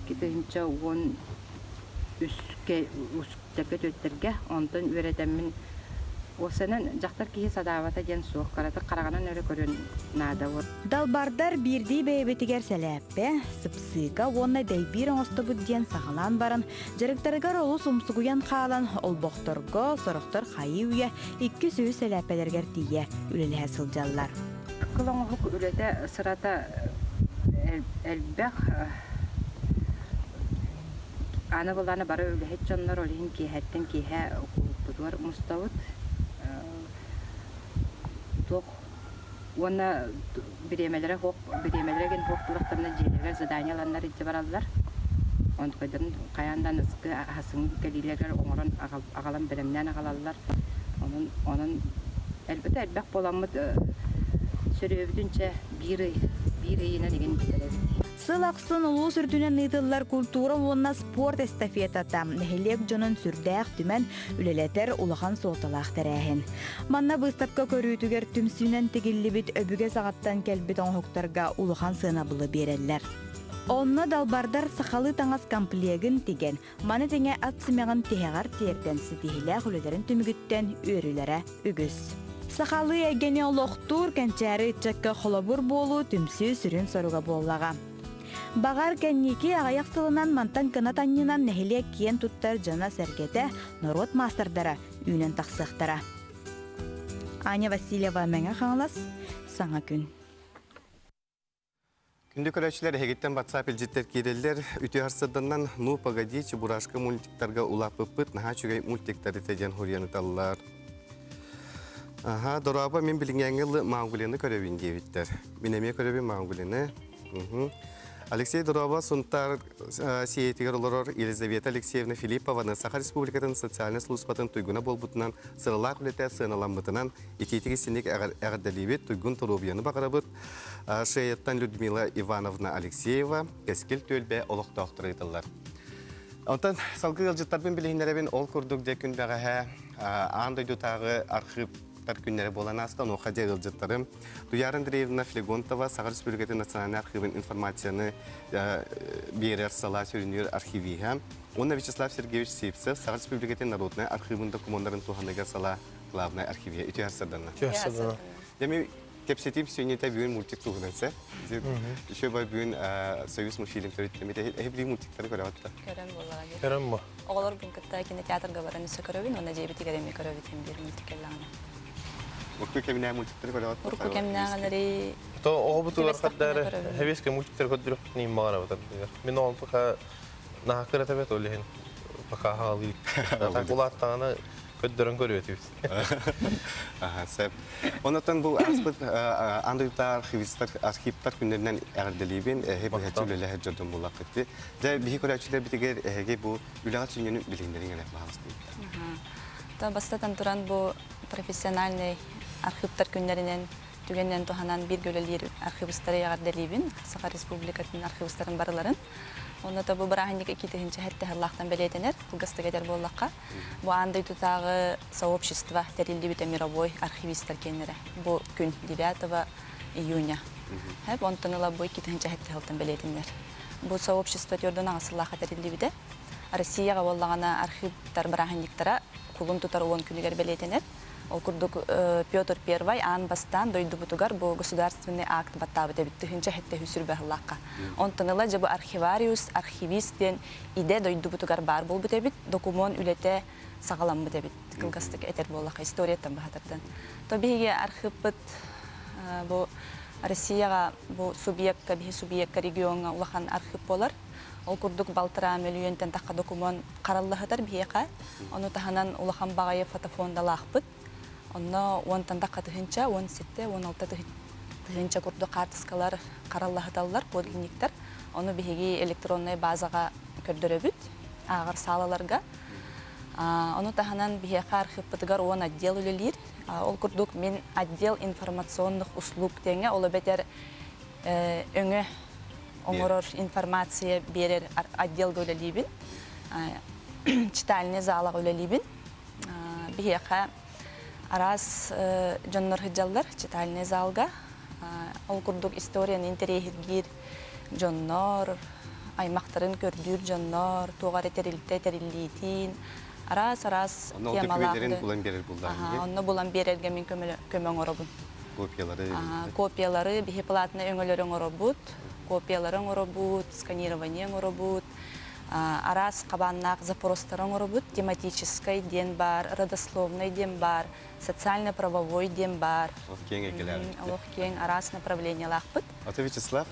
2013-кэ үстэргэ-түөртэргэ, онтон үөрэтэммин уопсайынан дьахтар киһи садаабата диэн суох, кыратык хараҕынан өрө көрүөн наада.
Далбардар биирдии бэйэбитигэр сэлээппэ, сыпсыыка уонна дэйбиир оҥостобут диэн саҕалаан баран, дьарыктарыгар олус умсугуйан хаалан, олбохторго, сорохтор хайыы-үйэ икки-үс сэлээппэлэригэр тиийэ үлэлэһэ сылдьаллар.
Кыл оҥоһук үлэтэ сырата элбэх Аны былаана бары үлэһит дьоннор ол иһин киэһэттэн киэһэ кулууппутугар мустабыт. Туох уонна бириэмэлэрэ суох бириэмэлэрэ гин суох буоллахтарына дьиэлэригэр задание ыланнар илдьэ бараллар. Онтукайдарын хайаан да аныгыскы аһасыҥ кэлиилэригэр оҥорон аҕалан бэлэмнээн аҕалаллар. Онон онон элбэтэ элбэх буоламмыт сөрүөбүтүн чэ биир ый биир ыйынан игин бүтэрэбит.
Сыл ахсын улуус үрдүнэн ыытыллар культура уонна спорт эстафетата нэһилиэк дьонун сүрдээх түмэн үлэлэтэр улахан суолталаах тэрээһин. Манна быыстапка көрүүтүгэр түмсүүнэн тигиллибит өбүгэ саҕаттан кэлбит оҥоһуктарга улахан сыанабылы биэрэллэр. Онно далбардар сахалыы таҥас комплегын тигэн, Маны тэҥэ ат симэҕин тиһэҕэр тиэрдэн ситиһиилээх үлэлэрин түмүгүттэн үөрүүлэрэ үгүс. Сахалыы эйгэни олохтуур кэнчээри ыччакка холобур буолуу түмсүү сүрүн соруга буоллаҕа. Баҕар, кэнники аҕыйах сылынан мантан кынат анньынан нэһилиэк киэн туттар дьоно-сэргэтэ, норуот маастардара үүнэн тахсыахтара. Аня Васильева, Мэҥэ Хаҥалас, Саҥа күн.
Күндү көрөөччүлэр, эһигиттэн WhatsApp илдьиттэр киирэллэр. Үтүө сарсыарданнан «Ну, погоди, Чебурашка» мультиктарга улааппыппыт наһаа үчүгэй мультиктар этэ диэн суруйан ыталлар. Аха, дорообо, мин билиҥҥээҥҥи ылы Мауглины көрөбүн диэбиттэр. Мин эмиэ көрөбүн Мауглины. Алексей Дорообо Сунтаар сиэйэтигэр олорор Елизавета Алексеевна Филиппованы Саха Республикатын социальнай службатын туйгуна буолбутунан сыралаах үлэтэ сыаналаммытынан итиитик истиҥник эҕэрдэлиибит, туйгун доруобуйаны баҕарабыт. Шеяттан Людмила Ивановна Алексеева, Кэскил түөлбэ олохтоохторо ыытыллар. Онтон салгыы ыалдьыттарбын билиһиннэрэбин ол курдук дьэ күн бэҕэһээ аан дойдутааҕы архыып архивтар күннэрэ буолан ааста. Онуоха дьэ ыалдьыттарым Туяра Андреевна Флегонтова Саха Республикатын национальнай архивын информацияны биэрэр салаа сүрүннүүр архивиһа уонна Вячеслав Сергеевич Сивцев Саха Республикатын народнай архивын докумуоннарын туһаныыга салаа главнай архивиһа. Үтүө сарсыарданна.
Үтүө сарсыарданна.
Деми кэпсэтиим сүнньүтэ бүгүн мультик туһунан сэ. Еще бай бүгүн Союз мультфильм төрүттэмит. Эһи билии мультиктары көрөҕүт да?
Көрөн буоллаҕа дии.
Көрөн бу.
Оҕолорбун кытта кинотеатрга баран өссө көрөбүн уонна дьиэбитигэр эмиэ көрөбүт иһин биир мультик кэллэҕинэ.
Урукку кэмнээх мультиктары көрөҕүт?
Урукку кэмнээҕилэри
То оҕобутугар хардары хэбиэскэ мультиктары көрдөрөхпүт иһин баҕарабыт ардыгар. Мин оҕом пока наһаа кыра ол иһин пока хаалыы. Так улааттаҕына көрдөрөн көрүөтүбүт.
Аха, сөп. Онотон бу ааспыт аан дойдутааҕы архивистар архивтар күннэринэн эҕэрдэлиибин. Эһи быһаччы үлэлэһэр дьордон буллаххыт. Дьэ, биһи көрөөччүлэрбитигэр эһиги бу үлэҕит сүнньүнүн билиһиннэриҥ эрэ баҕаластыыбыт.
То бастатан туран бу профессиональный архивтар күннэринэн түгэнинэн туһанан бииргэ үлэлиир архивистары эҕэрдэлиибин, Саха Республикатын архивистарын барыларын. Онно то бу бырааһынньык 2007 сыллаахтан бэлиэтэнэр, кылгастык этэр буоллахха. Бу аан дойдутааҕы сообщество тэриллибитэ мировой архивистар киэннэрэ. Бу күн 9 июня. Хэп онтон ыла бу 2007 сылтан бэлиэтиннэр. Бу сообщество төрдүн аҕыс сыллаахха тэриллибитэ. Россияҕа буоллаҕына архивтар бырааһынньыктара кулун тутар уон күнүгэр бэлиэтэнэр. Ол курдук Петр I аан бастаан дойдубутугар бу государственный акт баттаабыт эбит 1773 сыллаахха. Онтон ыла дьэ бу архивариус, архивист диэн идэ дойдубутугар баар буолбут эбит, докумуон үлэтэ саҕаламмыт эбит. Кылгастык этэр буоллахха историяттан баһатардан. То биһиги архыыппыт бу Россияҕа бу субъекка, биһи субъекка региоҥҥа улахан архыып буолар. Ол курдук балтараа мөлүйүөнтэн тахха докумуон хараллаһытар биһиэхэ. Ону таһынан улахан баҕайы фотофондалаахпыт. Онно уонтан тахха тыһыынча, 17, 16 тыһыынча курдук хаартыскалар хараллаһыталлар, подлинниктар. Ону биһиги электроннай базаҕа көрдөрөбүт, ааҕар саалаларга. Ону таһынан биһиэхэ архыыппытыгар уон отдел үлэлиир. Ол курдук мин отдел информационных услуг диэҥҥэ, ол эбэтэр өҥө оҥорор информация биэрэр отделга үлэлиибин. Читальный залаҕа үлэлиибин. Биһиэхэ араас дьоннор сылдьаллар читальный залга. Ол курдук историяны интэриэһиргиир дьоннор, аймахтарын көрдүүр дьоннор, туох эрэ тэрилтэ тэриллиитин, араас-араас темалаах.
булан биэрэр буллаҕын
Онно булан биэрэргэ мин көмө оҥоробун.
Копиялары.
Копиялары биһи платный өҥөлөрү оҥоробут, копиялары оҥоробут, сканирование оҥоробут, араас хабааннаах запростары оҥоробут, тематическай диэн баар, родословный диэн баар, социально-правовой диэн баар.
Олох киэҥ эйгэлээх.
Олох киэҥ араас направлениялаахпыт.
Ото Вячеслав?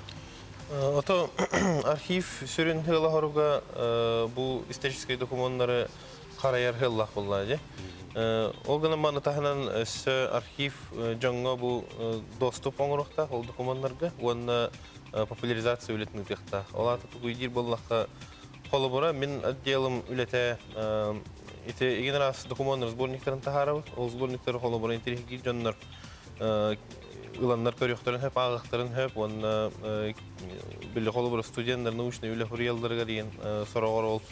Ото архив сүрүн сыала-соруга бу историческай докумуоннары харайар сыаллаах буолла дии. Ол гынан маны таһынан өссө архив дьоҥҥо бу доступ оҥоруохтаах ол докумуоннарга уонна популяризация үлэтин ыытыахтаах. Ол аата тугуй диир буоллахха, холобура мин отделым үлэтэ ити игин араас докумуоннар сборниктарын таһаарабыт. Ол сборниктары холобура интэриэһиргиир дьоннор ыланнар көрүөхтэрин сөп, ааҕыахтарын сөп уонна били холобура студеннар научный үлэ суруйалларыгар диэн сороҕор ол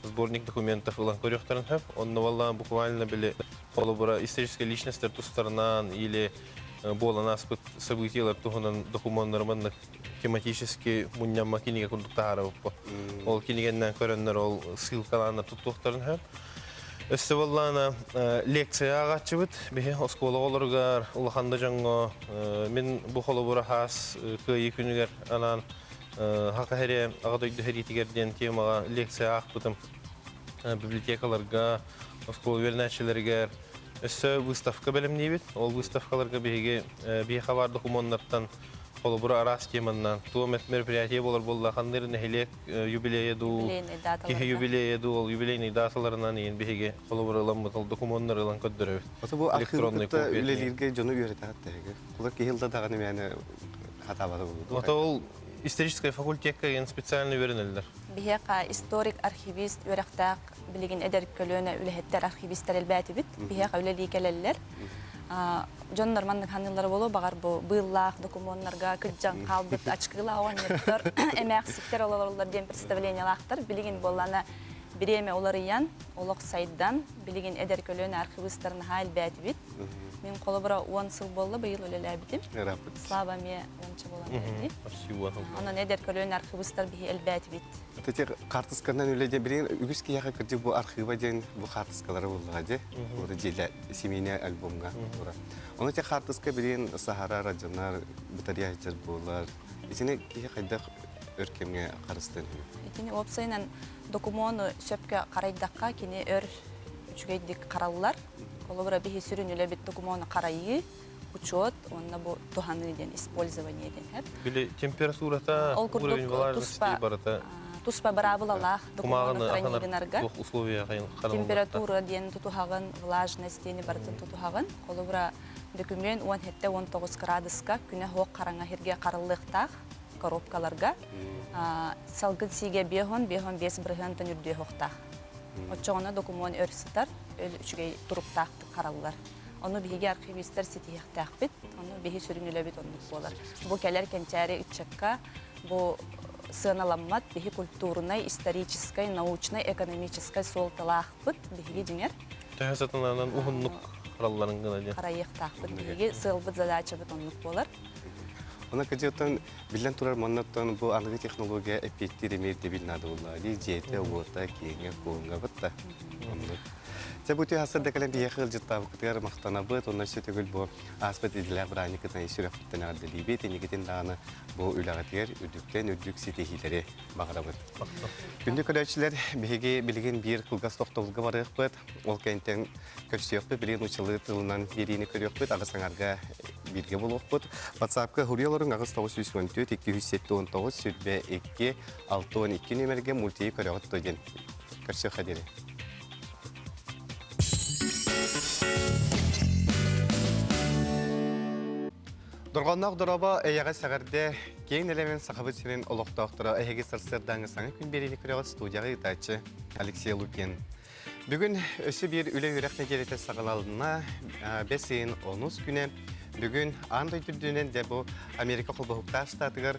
сборник документов ылан көрүөхтэрин сөп. Онно валлаан буквально били холобура историческай личностьтар тустарынан или буолан ааспыт событиялар туһунан докумуоннары маннык тематически мунньамма кинигэ курдук таһаарабыппыт. Ол кинигэннэн көрөннөр ол ссылкалааннар туттуохтарын сөп. Өссө буоллаана лекция ааҕааччыбыт биһи оскуола оҕолоругар улахан да дьоҥҥо мин бу холобура хаас кыайыы күнүгэр анаан Хака Хэре Аҕа дойду сэриитигэр диэн темаҕа лекция аахпытым библиотекаларга, оскуола үөрэнээччилэригэр өссө выставка бэлэмниибит. Ол выставкаларга биһиги биһиэхэ баар докумуоннартан холобура араас теманнан туом мероприятие буолар буолла ханныыр нэһилиэк юбилейа дуу киһи юбилейа дуу ол юбилейный даталарынан иин биһиги холобура ыламмыт ол докумуоннары ылан көрдөрөбүт.
Ото бу архивы кытта үлэлииргэ дьону үөрэтэҕит тэһиги. Кулар киһи ылда даҕаны мээнэ хатаабата буолуо.
Ото ол историческай факультекка иэн специально үөрэнэллэр.
Биһиэхэ историк, архивист үөрэхтээх билигин эдэр көлүөнэ үлэһиттэр, архивистар элбээтибит. Биһиэхэ үлэлии кэлэллэр. Дьоннор маннык ханыыллара буолуо, баҕар бу быыллаах докумуоннарга кырдьан хаалбыт ачкыылаах оҕонньоттор, эмээхситтэр олороллор диэн представлениелаахтар. Билигин буоллаана бириэмэ уларыйан, Олох сайдан, билигин эдэр көлүөнэ архивистар наһаа элбээтибит. Мин холобура 10 сыл буолла быйыл үлэлээбитим. Слава эмиэ уонча буолан эрэр Онон эдэр көлүөнэ архивистар биһи элбээтибит.
Эти хаартысканан үлэ диэн билигин үгүс киһиэхэ кырдьык бу архыыба диэн бу хаартыскалары буллаҕа дии. Ура дьиэлэ семейный альбомҥа ура. Ону те хаартыска билигин саһарар, адьанар, бытарыйа сылдьар буолар. Итини киһи хайдах өр кэмҥэ харыстыан үһү?
Итини уопсайынан докумуону сөпкө харайдахха кини өр үчүгэйдик хараллар. Холобура биһи сүрүн үлэбит докумуону харайыы, учет уонна бу туһаныы диэн использование диэн хэп.
Били температурата,
Ол курдук
уровень влажности
туспа
барыта
туспа быраабылалаах докумуону
кумааҕыны
хранить гынарга
условия
температура диэн тутуһаҕын, влажность диэни барытын тутуһаҕын. Холобура, дөкүмүөн 17-19 кыраадыска күнэ суох хараҥа сиргэ харыллыахтаах коробкаларга салгын сиигэ биэһон, биэһон биэс бырыһыантан үрдүө суохтаах. Оччоҕуна докумуон өр сытар, өл үчүгэй туруктаахтык хараллар. Ону биһиги архивистар ситиһиэхтээхпит, ону биһи сүрүн үлэбит оннук буолар. Бу кэлэр кэнчээри ыччакка бу сыаналаммат биһи культурнай, историческай, научнай, экономическай суолталаахпыт биһиги дьиҥэр.
Төһө сатананан уһуннук харалларын гына диэн.
Харайыахтаахпыт биһиги сыалбыт задачабыт оннук буолар.
Она кыдьыттан биллэн турар маннаттан бу аныгы технология эппиэттиир эмиэ ирдэбил наада буолла. Дии дьиэтэ, уота, киэҥэ, куоҥа бытта. Оннук. Чэ бу түһ да кэлэн биһиэхэ ыалдьыттаабыккытыгар махтанабыт. Онно өссө төгүл бу ааспыт идэлээх бырааһынньыккытын сүрэхпиттэн эҕэрдэлиибит. Инникитин даҕаны бу үлэҕитигэр үрдүктэн үрдүк ситиһиилэри баҕарабыт. Күндү көрөөччүлэр, биһиги билигин биир кылгас тохтобулга барыахпыт. Ол кэнниттэн көрсүөхпүт, билигин нууччалыы тылынан биэриини көрүөхпүт, аҕыс аҥарга бииргэ буолуохпут. WhatsApp-ка хуруйа олоруҥ 8914 279 22 62 нүөмэргэ мультиги көрөҕүт дуо диэн көрсүөххэ диэри. Дорҕоонноох дорообо, эйэҕэ сэҕэрдэ, киэҥ нэлэмэн Сахабыт сирин олохтоохторо эһиги сарсыардааҥы саҥа күн биэриини көрөҕүт студияҕа ыытааччы Алексей Лукин. Бүгүн өссө биир үлэ-үөрэх нэдиэлэтэ саҕаланна. Бэс ыйын онус күнэ. Бүгүн аан дойду үрдүнэн дэ бу Америка холбоһуктаах штатыгар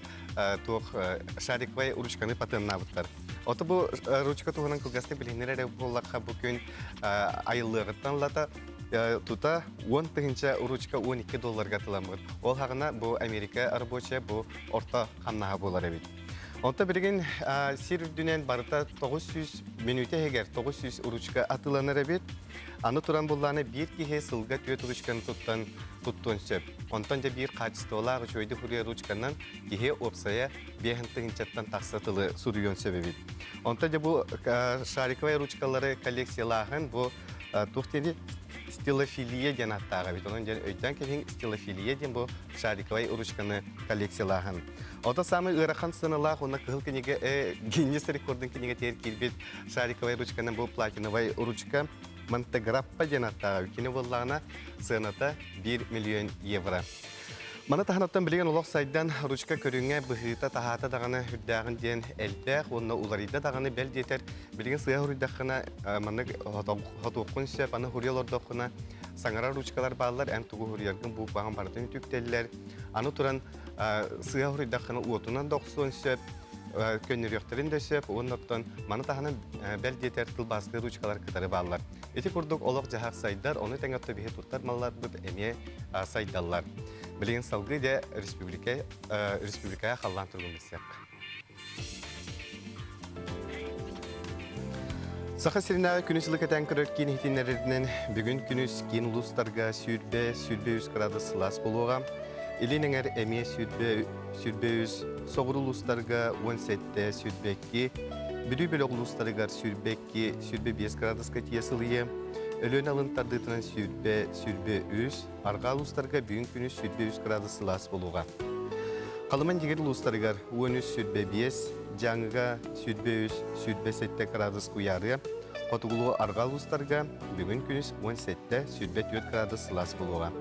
туох шариковай ручканы патеннаабыттар. Ото бу ручка туһунан кылгастык билиһиннэр эрэ буоллахха бу күн айыллыаҕыттан лата тута 10 тыһыынча ручка 12 долларга атыламмыт. Ол хаҕына бу Америка рабочая бу орто хамнаһа буолар эбит. Онто билигин сир үрдүнэн барыта 900 мүнүүтэ иһигэр 900 ручка атыыланар эбит. Аны туран буллааны биир киһи сылга түөрт ручканы туттан туттуон сөп. Онтон дьэ биир хаачыстыбалаах үчүгэйдик суруйар ручканан киһи уопсайа биэһин тыһыынчаттан тахса тылы суруйуон сөп эбит. Онтон дьэ бу шариковай ручкалары коллекциялааһын бу туох диэни стилофилия диэн ааттаах эбит. Онон диэн өйдөөн кэбиһиҥ стилофилия диэн бу шариковай ручканы коллекциялааһын. Ото самый ыарахан сыаналаах уонна кыһыл кинигэ э, Гиннес рекордун кинигэтигэр киирбит шариковай ручканы бу платиновай ручка Монтеграппа диэн аттааҕа кини буоллаҕына сыаната 1 миллион евро. Маны таһынаттан билигин олох сайдан ручка көрүҥэ быһыыта таһаата даҕаны үрдээҕин диэн элбэх уонна уларыйда даҕаны бэл диэтэр билигин сыа хуруйдаххына маннык хотуоххун сөп аны хуруйа олордоххуна саҥарар ручкалар бааллар эн тугу хуруйаргын букваҕын барытын үтүктэллэр аны туран сыа хуруйдаххына уотунан да охсуон сөп көннөрүөхтэрин да сөп уонна оттон маны таһынан бэл диэтэр тылбаастыыр ручкалар кытары бааллар. Ити курдук олох-дьаһах сайдар, ону тэҥэ отто биһи туттар малларбыт эмиэ сайдаллар. Билигин салгыы дьэ республика республикаҕа халлаан туругун билсиэххэ. Саха сиринээҕи күнүс ылы кэтээн көрөр киин иһитиннэрэринэн бүгүн күнүс киин улуустарга сүүрбэ, 23 градус сылаас буолуоҕа. Илин эҥэр эмиэ сүүрбэ, 23, соҕуруу улуустарга 17, 22, Бүлүү бөлөх улуустарыгар 22, 25 градуска тиийэ сылыйыа. Өлүөн алын тардыытынан 20, 23, арҕаа улуустарга бүгүн күнүс 23 градус сылаас буолуоҕа. Халыман дьигир улуустарыгар 13 25, Дьааҥыга 23, 27 градус куйаарыа, хотугулуу арҕаа улуустарга бүгүн күнүс 17, 24 градус сылаас буолуоҕа.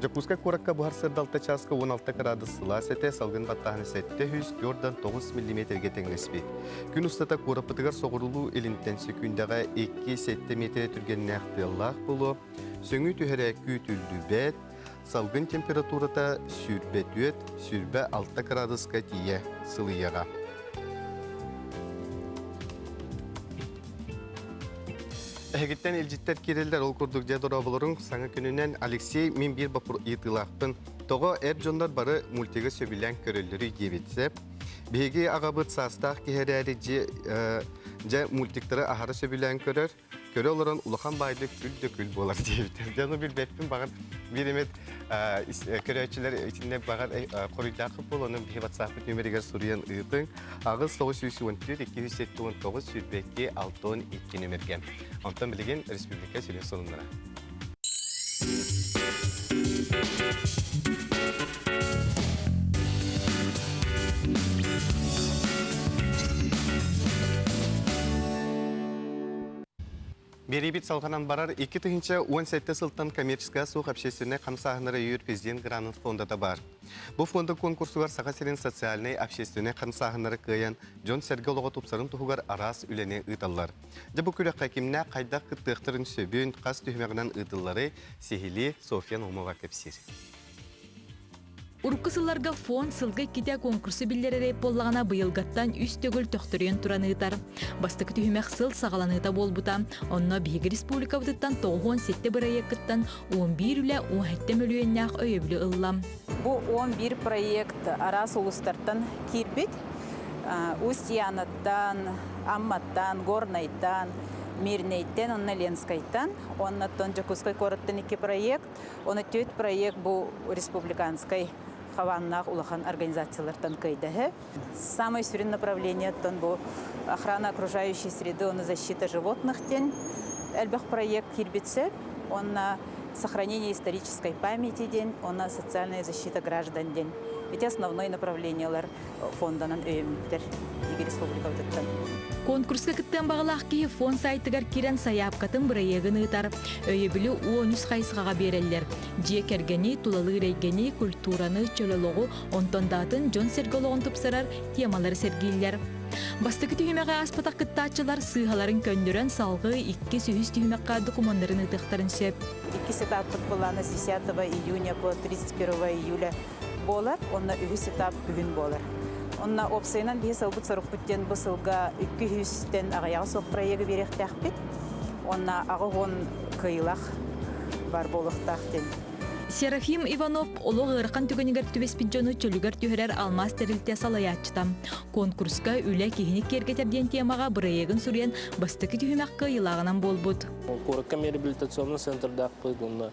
Дьокуускай куоракка буһар сырдалта чааска 16 градус сылаас этэ, салгын баттааһына 749 миллиметргэ тэҥнэспит. Күн устата куораппытыгар соҕурулуу илинтэн сөкүүндэҕэ 2-7 миэтэрэ түргэннээх тыаллаах буолуо, сөҥүү түһэрэ күүтүллүбэт, салгын температурата 24-26 градуска тиийэ сылыйыаҕа. Эһигиттэн илдьиттэр киирэллэр, ол курдук дьэ дорооболоруҥ саҥа күнүнэн Алексей мин биир ыйытыылаахпын. Тоҕо эр дьоннор бары мультигы сөбүлээн көрөллөрүй диэбит сөп. Биһиги аҕабыт саастаах киһи эрээри дьэ мультиктары аһара сөбүлээн көрөр. Көрө олорон улахан баайдык күл да күл буолар диэбиттэр. Дьэ ону билбэппин баҕар биир эмит көрөөччүлэр итиннэ баҕар хоруйдааххыт буолуо, онон биһи WhatsApp нүмеригэр суруйан ыытыҥ. 8 914 279 22 62 нүмергэ. Онтон билигин республика сүрүн сонуннара. Биэриибит салҕанан барар 2017 сылтан коммерческая суох общественнай хамсааһыннары өйүүр президент грант фондата баар. Бу фонда конкурсугар Саха сирин социальнай общественнай хамсааһыннары кыайан дьон-сэргэ олоҕо тупсарын туһугар араас үлэни ыыталлар. Дьэ бу күрэххэ кимнээх хайдах кыттыахтарын сөбүн, хас түһүмэҕинэн ыытыллары сиһилии Софья Наумова кэпсиир.
Урукку сылларга фонд сылга иккитэ конкурсу биллэрэрэй буоллаҕына быйылгаттан үс төгүл төхтөрүйэн туран ыытар. Бастакы түһүмэх сыл саҕаланыыта буолбута. Онно биһиги республикабытыттан 97 бырайыаккыттан 11 үлэ 17 мөлүйүөннээх өйөбүлү ылла.
Бу 11 проект араас улуустартан киирбит. Усть-Янаттан, Амматтан, Горнайтан, Мирнэйтэн уонна Ленскайтан, уоннаттан Дьокуускай куораттан икки проект. Оны түөрт проект бу республиканскай хабааннаах улахан организациялартан кыайдаһы. Самый сүрүн направлениеттан бу охрана окружающей среды, оны защита животных диэн элбэх проект киирбитсе, онна сохранение исторической памяти диэн, онна социальная защита граждан диэн. Эти основной направлениялар фонданан өйөммүттэр биһиги республикабытыттан.
Конкурска кыттыан баҕалаах киһи фонд сайтыгар киирэн сайаапкатын бырайыагын ыытар. Өйөбүлү 13 хайысхаҕа биэрэллэр. Дьиэ кэргэни, тулалыыр эйгэни, культураны, чөл олоҕу, онтон да атын дьон-сэргэ олоҕун тупсарар темалары сэргииллэр. Бастакы түһүмэҕи ааспатах кыттааччылар сыыһаларын көннөрөн салгыы иккис-үһүс түһүмэххэ докумуоннарын ыытыахтарын сөп.
Иккис этаппыт былаана с 10 июня по 31 июля буолар, онно үһүс этап күһүн буолар. Онно уопсайынан биһи сылбыт сорукпут диэн бу сылга 200-тэн аҕыйаҕа суох проегы биэриэхтээхпит. Уонна 80 кыайыылаах бар буолуохтаах диэн.
Серафим Иванов олох ыарахан түгэнигэр түбэспит дьону чөлүгэр түһэрэр алмаас тэрилтэ салайааччыта. Конкурска үлэ киһини киэргэтэр диэн темаҕа бырайыагын суруйан бастакы түһүмэх кыайыылааҕынан буолбут.
Куоракка реабилитационный центрдаахпыт уонна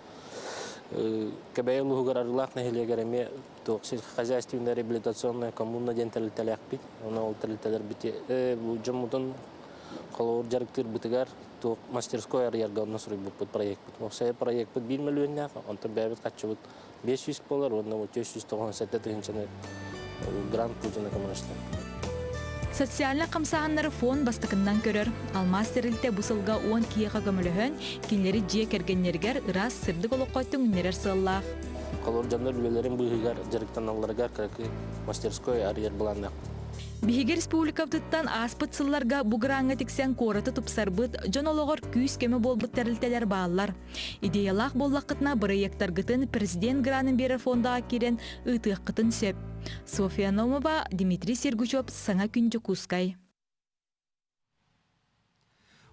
Кэбээйи улууһугар Арыылаах нэһилиэгэр эмиэ туох сельскохозяйственная реабилитационная коммуна диэн тэрилтэлээхпит. Онон ол тэрилтэлэрбит бу дьоммутун холобур дьарыктыырбытыгар туох мастерской арыйарга онно суруйбуппут проекпыт. Уопсайа проекпыт биир мөлүйүөннээх, онтон бэйэбит харчыбыт 500 буолар уонна 497 тыһыынчаны грант Путина көмөлөстө.
Социальнай хамсааһыннары фонд бастакыннан көрөр. Алмаас тэрилтэ бу сылга 10 киһиэхэ көмөлөһөн, кинилэри дьиэ кэргэннэригэр ыраас сырдык олоххо түҥнэрэр сыаллаах.
Холобур дьоннор үлэлэрин быыһыгар дьарыктаналларыгар кыракый мастерской арыйар былааннаах.
Биһиги республикабытыттан ааспыт сылларга бу граҥҥа тиксэн куораты тупсарбыт, дьон олоҕор күүс-көмө буолбут тэрилтэлэр бааллар. Идеялаах буоллаххытына бырайыактаргытын президент гранын биэрэр фондаҕа киирэн ыытыаххытын сөп. Софья Номова, Дмитрий Сергучев, Саҥа күн Дьокуускай.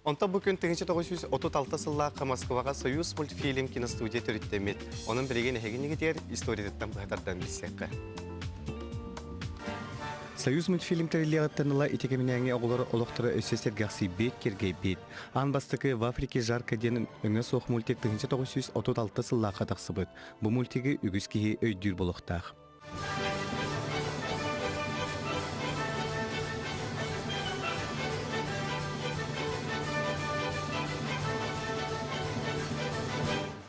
Онтон бу күн 1936 сыллаахха Москваҕа Союз мультфильм киностудия төрүттэммит. Онон билигин эһигинигитигэр историятыттан быһа тардан билсиэххэ. Союз мультфильм тэриллиэҕиттэн ыла ити кэминээҥи оҕолор олохторо өссө сэргэхсийбит, киргэйбит. Аан бастакы «В Африке жарко» диэн өҥө суох мультик 1936 сыллаахха тахсыбыт. Бу мультигы үгүс киһи өйдүүр буолуохтаах.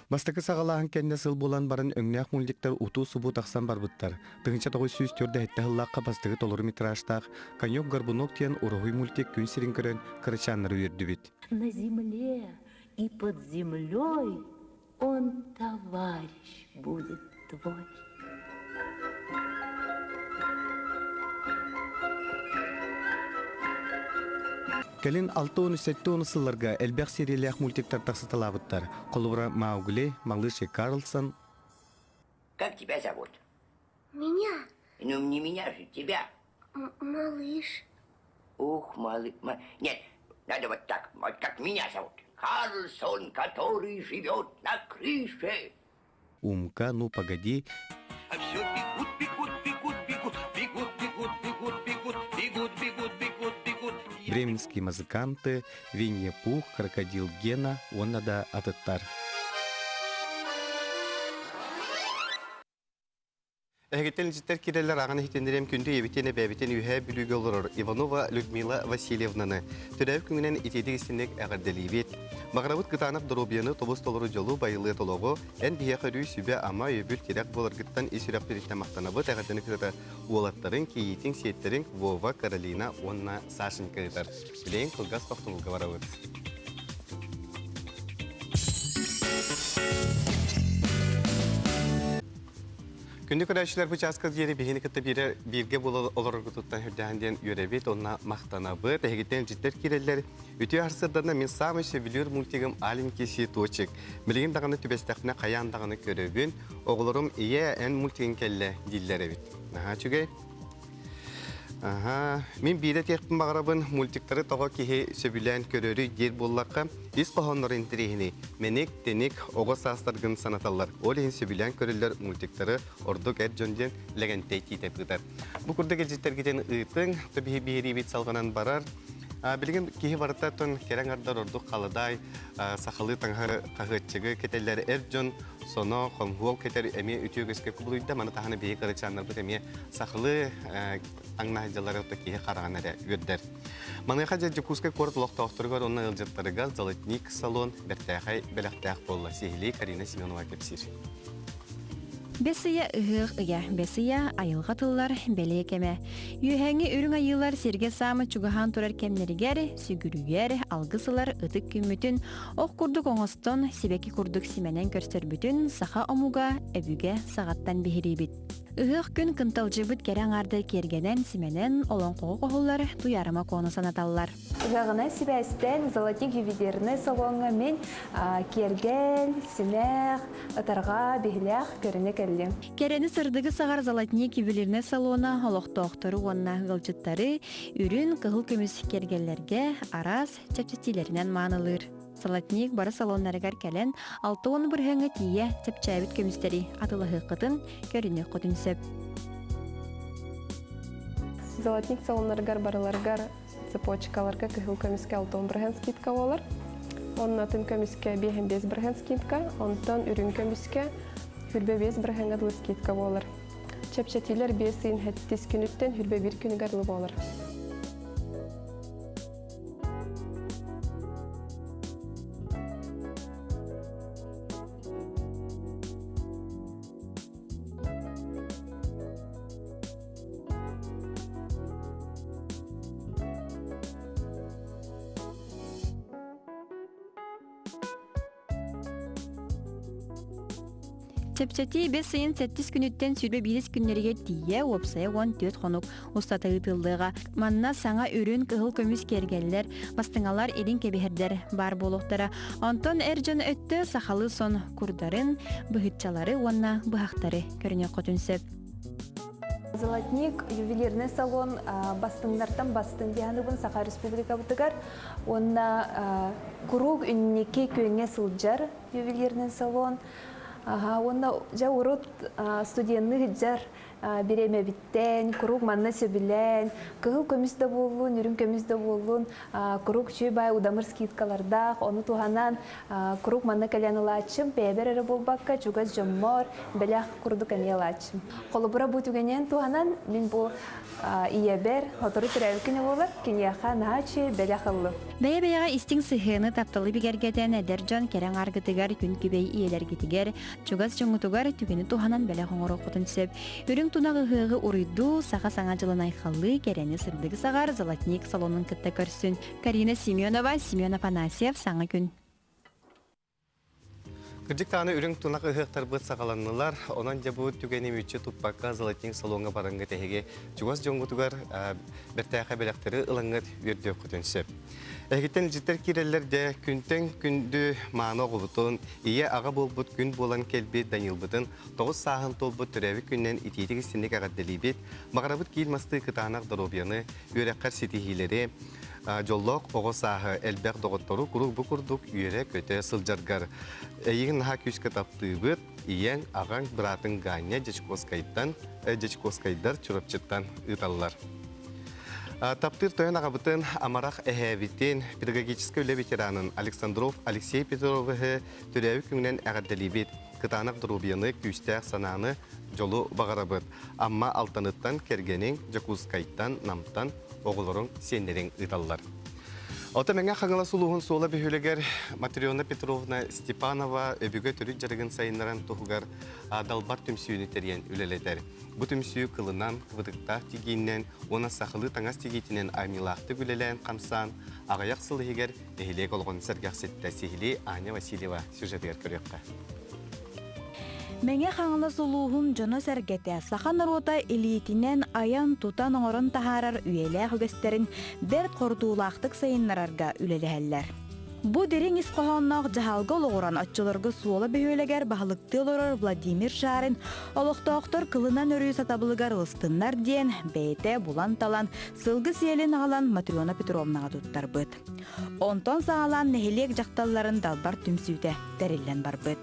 Бастакы саҕалааһын кэннэ сыл буолан баран өҥнөөх мультиктар утуу-субуу тахсан барбыттар. 1904 сыллаахха бастакы толору метражтаах «Конек-горбунок» диэн уруһуй мультик күн сирин көрөн кырачааннары үөрдүбүт.
На земле и под землей он товарищ будет твой.
Кэлин 6-17 сылларга элбэх сериялээх мультиктар тахсыталаабыттар. Холобура Маугли, Малыш и Карлсон.
Как тебя зовут?
Меня?
Ну, не меня же, тебя.
М малыш.
Ух, малыш. Нет, надо вот так, вот как меня зовут. Карлсон, который живет на крыше.
Умка, ну погоди.
А все бегут, бегут, бегут, бегут, бегут, бегут, бегут, бегут, бегут, бегут, бегут, бегут.
Бременские музыканты, Винни-Пух, Крокодил Гена, уонна да атыттар. Эһигиттэн илдьиттэр киирэллэр ааҕан иһитиннэриэм күндү ийэбитин, эбээбитин Үөһээ Бүлүүгэ олорор Иванова Людмила Васильевнаны төрөөбүт күҥүнэн итиитик истинник эҕэрдэлиибит. Баҕарабыт кытаанах доруобуйаны, тобус толору дьолу, байылыат олоҕу, эн биһиэхэ өрүү сүбэ-ама, өйөбүл, тирэх буоларгыттан ис сүрэхпититтэн махтанабыт. Эҕэрдэни кытта уолаттарыҥ, кийиитиҥ, сиэттэриҥ Вова, Каролина уонна Сашенька ыытар. Билигин кылгас тохтобулга барабыт. Күндү көрөөччүлэр бу чааска диэри биһини кытта биирэ бииргэ буола олороргутуттан үрдээн диэн үөрэбит уонна махтанабыт. Эһигиттэн илдьиттэр киирэллэр. Үтүө сарсыарданна мин саамай сөбүлүүр мультигым «Аленький цветочек». Билигин даҕаны түбэстэхпинэ хайаан даҕаны көрөбүн. Оҕолорум «Ийээ, эн мультигыҥ кэллэ» дииллэр эбит. Наһаа үчүгэй. Аһа, мин биирэ этиэхпин баҕарабын, мультиктары тоҕо киһи сөбүлээн көрөрүй диир буоллахха, ис хоһоонноро интэриэһинэй. Мэник, тэник, оҕо саастаргын санаталлар. Ол иһин сөбүлээн көрүллэр мультиктары ордук эр дьон диэн Лэгэнтэй Тиитэп ыытар. Бу курдук илдьиттэргитин ыытыҥ, то биһи биһириибит салҕанан барар. Билигин киһи барыта тон кэрэ аҥардар ордук халадаай, сахалыы таҥаһы хаһыаччыгы кэтэллэр эр дьон соно, хомһуол кэтэр эмиэ үтүө үгэскэ кубулуйда. Маны таһынан биһиги кырачааннарбыт эмиэ сахалыы таҥнаһдьалары отто киһи хараҕын эрэ үөрдэр. Маныаха дьэ Дьокуускай куорат олохтоохторугар уонна ыалдьыттарыгар Золотник салон бэртээхэй бэлэхтээх буолла. Сиһилии Карина Семенова кэпсиир.
Бэс ыйа ыһыах ыйа, бэс ыйа айылҕа тыллар бэлиэ кэмэ. Үөһээҥҥи үрүҥ айыылар сиргэ саамай чугаһаан турар кэмнэригэр сүгүрүйэр, алгыс ылар ытык күммүтүн ох курдук оҥостон, сибэкки курдук симэнэн көрсөрбүтүн саха омуга өбүгэ саҕаттан биһириибит. Ыһыах күн кынталдьыйбыт кэрэ аҥаардай киэргэнэн, симэнэн, олоҥхоҕо хоһуллар Туйаарыма Куону санаталлар.
Ыһыаҕынан сибээстээн Золотник ювелирнай салоҥҥа мин киэргэл, симэх, ытарҕа, биһилэх көрүнэ кэллим.
Кэрэни сырдыгы саҕар Золотник ювелирнай салона олохтоохтору уонна ыалдьыттары үрүн, кыһыл көмүс киэргэллэргэ араас чэпчэтиилэринэн маанылыыр. Золотник бары салоннарыгар кэлэн 60 бырыһыаҥҥа тиийэ чэпчээбит көмүстэри атылаһыаххытын, көрүнүөххүтүн сөп.
Золотник салоннарыгар барыларыгар цепочкаларга кыһыл көмүскэ 60 бырыһыан скидка буолар. Онно атын көмүскэ 5 бырыһыан скидка, онтон үрүҥ көмүскэ 25 бырыһыаҥҥа дылы скидка буолар. Чэпчэтиилэр 5 ыйын 7 күнүттэн 21 күнүгэр дылы буолар.
Чэпчэтии бэс ыйын сэттис күнүттэн 21 күннэригэр тиийэ уопсайа 14 хонук устата ыытыллыаҕа. Манна саҥа үрүн кыһыл көмүс киэргэллэр, бастыҥалар илин кэбиһэрдэр баар буолуохтара. Онтон эр дьон өттө сахалыы сон курдарын, быһыччалары уонна быһахтары көрүнүөххүтүн сөп.
Золотник ювелирный салон бастыҥнартан бастыҥ диһаныбын Саха Республикабытыгар уонна куруук үнники күөҥҥэ сылдьар ювелирный салон. Уонна дьэ урут студенны сылдьар бириэмэбиттэн куруук манна сөбүлээн кыһыл көмүс да буоллун, үрүҥ көмүс да буоллун куруук үчүгэй баай удамыр скидкалардаах, ону туһанан куруук манна кэлэн ылааччым, бэйэбэр эрэ буолбакка чугас дьоммор бэлэх курдук эмиэ ылааччым. Холобура бу түгэнинэн туһанан мин бу ийэбэр сотору төрөөбүт күнэ буолар, киниэхэ наһаа үчүгэй бэлэх ыллым.
Бэйэ-бэйэҕэ истиҥ сыһыаны, тапталы бигэргэтэн эдэр дьон кэрэ аҥааргытыгар, күн күбэй ийэлэргитигэр, чугас дьоҥҥутугар түгэни туһанан бэлэх оҥоруоххутун сөп. Үрүҥ тунах ыһыаҕы уруйдуу, саха саҥа дьылын айхаллыы, кэрэни сырдыгы саҕар Золотник салонун кытта көрсүн. Карина Семенова, Семен Афанасьев, Саҥа күн.
Кырдьык даҕаны үрүҥ тунах ыһыахтарбыт саҕаланнылар. Онон дьэ бу түгэни мүччү туппакка Золотник салоҥҥа бараҥҥыт эһиги чугас дьоҥҥутугар бэртээхэй бэлэхтэри ылаҥҥыт үөрдүөххүтүн сөп. Эһигиттэн илдьиттэр киирэллэр дьэ күнтэн күндү мааны оҕобутун, ийэ-аҕа буолбут күн буолан кэлбит Данилбытын 9 сааһын туолбут төрөөбүт күнүнэн итиитик-истинник эҕэрдэлиибит. Баҕарабыт киил мастыы кытаанах доруобуйаны, үөрэххэр ситиһиилэри. Дьоллоох оҕо сааһы элбэх доҕоттору куруук бу курдук үөрэ-көтө сылдьаргар. Эйигин наһаа күүскэ таптыыбыт. Ийэҥ, аҕаҥ, быраатыҥ Ганя Дьячковскайтан, Дьячковскайдар Чурапчыттан ыыталлар. Таптыыр тойон аҕабытын, амарах эһээбитин, педагогическай үлэ ветеранын Александров Алексей Петровиһы төрөөбүт күҥүнэн эҕэрдэлиибит. Кытаанах доруобуйаны, күүстээх санааны, дьолу баҕарабыт. Амма Алтаныттан кэргэниҥ, Дьокуускайтан, Намтан оҕолоруҥ, сиэннэриҥ ыыталлар. Ото Мэҥэ Хаҥалас улууһун Суола бөһүөлэгэр Матрена Петровна Степанова өбүгэ төрүт дьарыгын сайыннаран туһугар далбар түмсүүнү тэрийэн үлэлэтэр. Бу түмсүү кылынан, кыбытыктаах тигииннэн уонна сахалыы таҥас тигиитинэн айымньылаахтык үлэлээн-хамсаан, аҕыйах сыл иһигэр нэһилиэк олоҕун сэргэхситтэ сиһилии Аня Васильева сюжетыгар көрүөххэ.
Мэҥэ Хаҥалас улууһун дьоно-сэргэтэ саха норуота илиитинэн айан-тутан оҥорон таһаарар үйэлээх үгэстэрин бэрт хорутуулаахтык сайыннарарга үлэлэһэллэр. Бу дириҥ ис хоһоонноох дьаһалга олоҕуран оччолорго Суола бөһүөлэгэр баһылыктыы олорор Владимир Шарин олохтоохтор кылынан өрүү сатабылыгар ылыстыннар диэн бэйэтэ булан-талан сылгы сиэлин аҕалан Матрена Петровнаҕа туттарбыт. Онтон саҕалаан нэһилиэк дьахталларын далбар түмсүүтэ тэриллэн барбыт.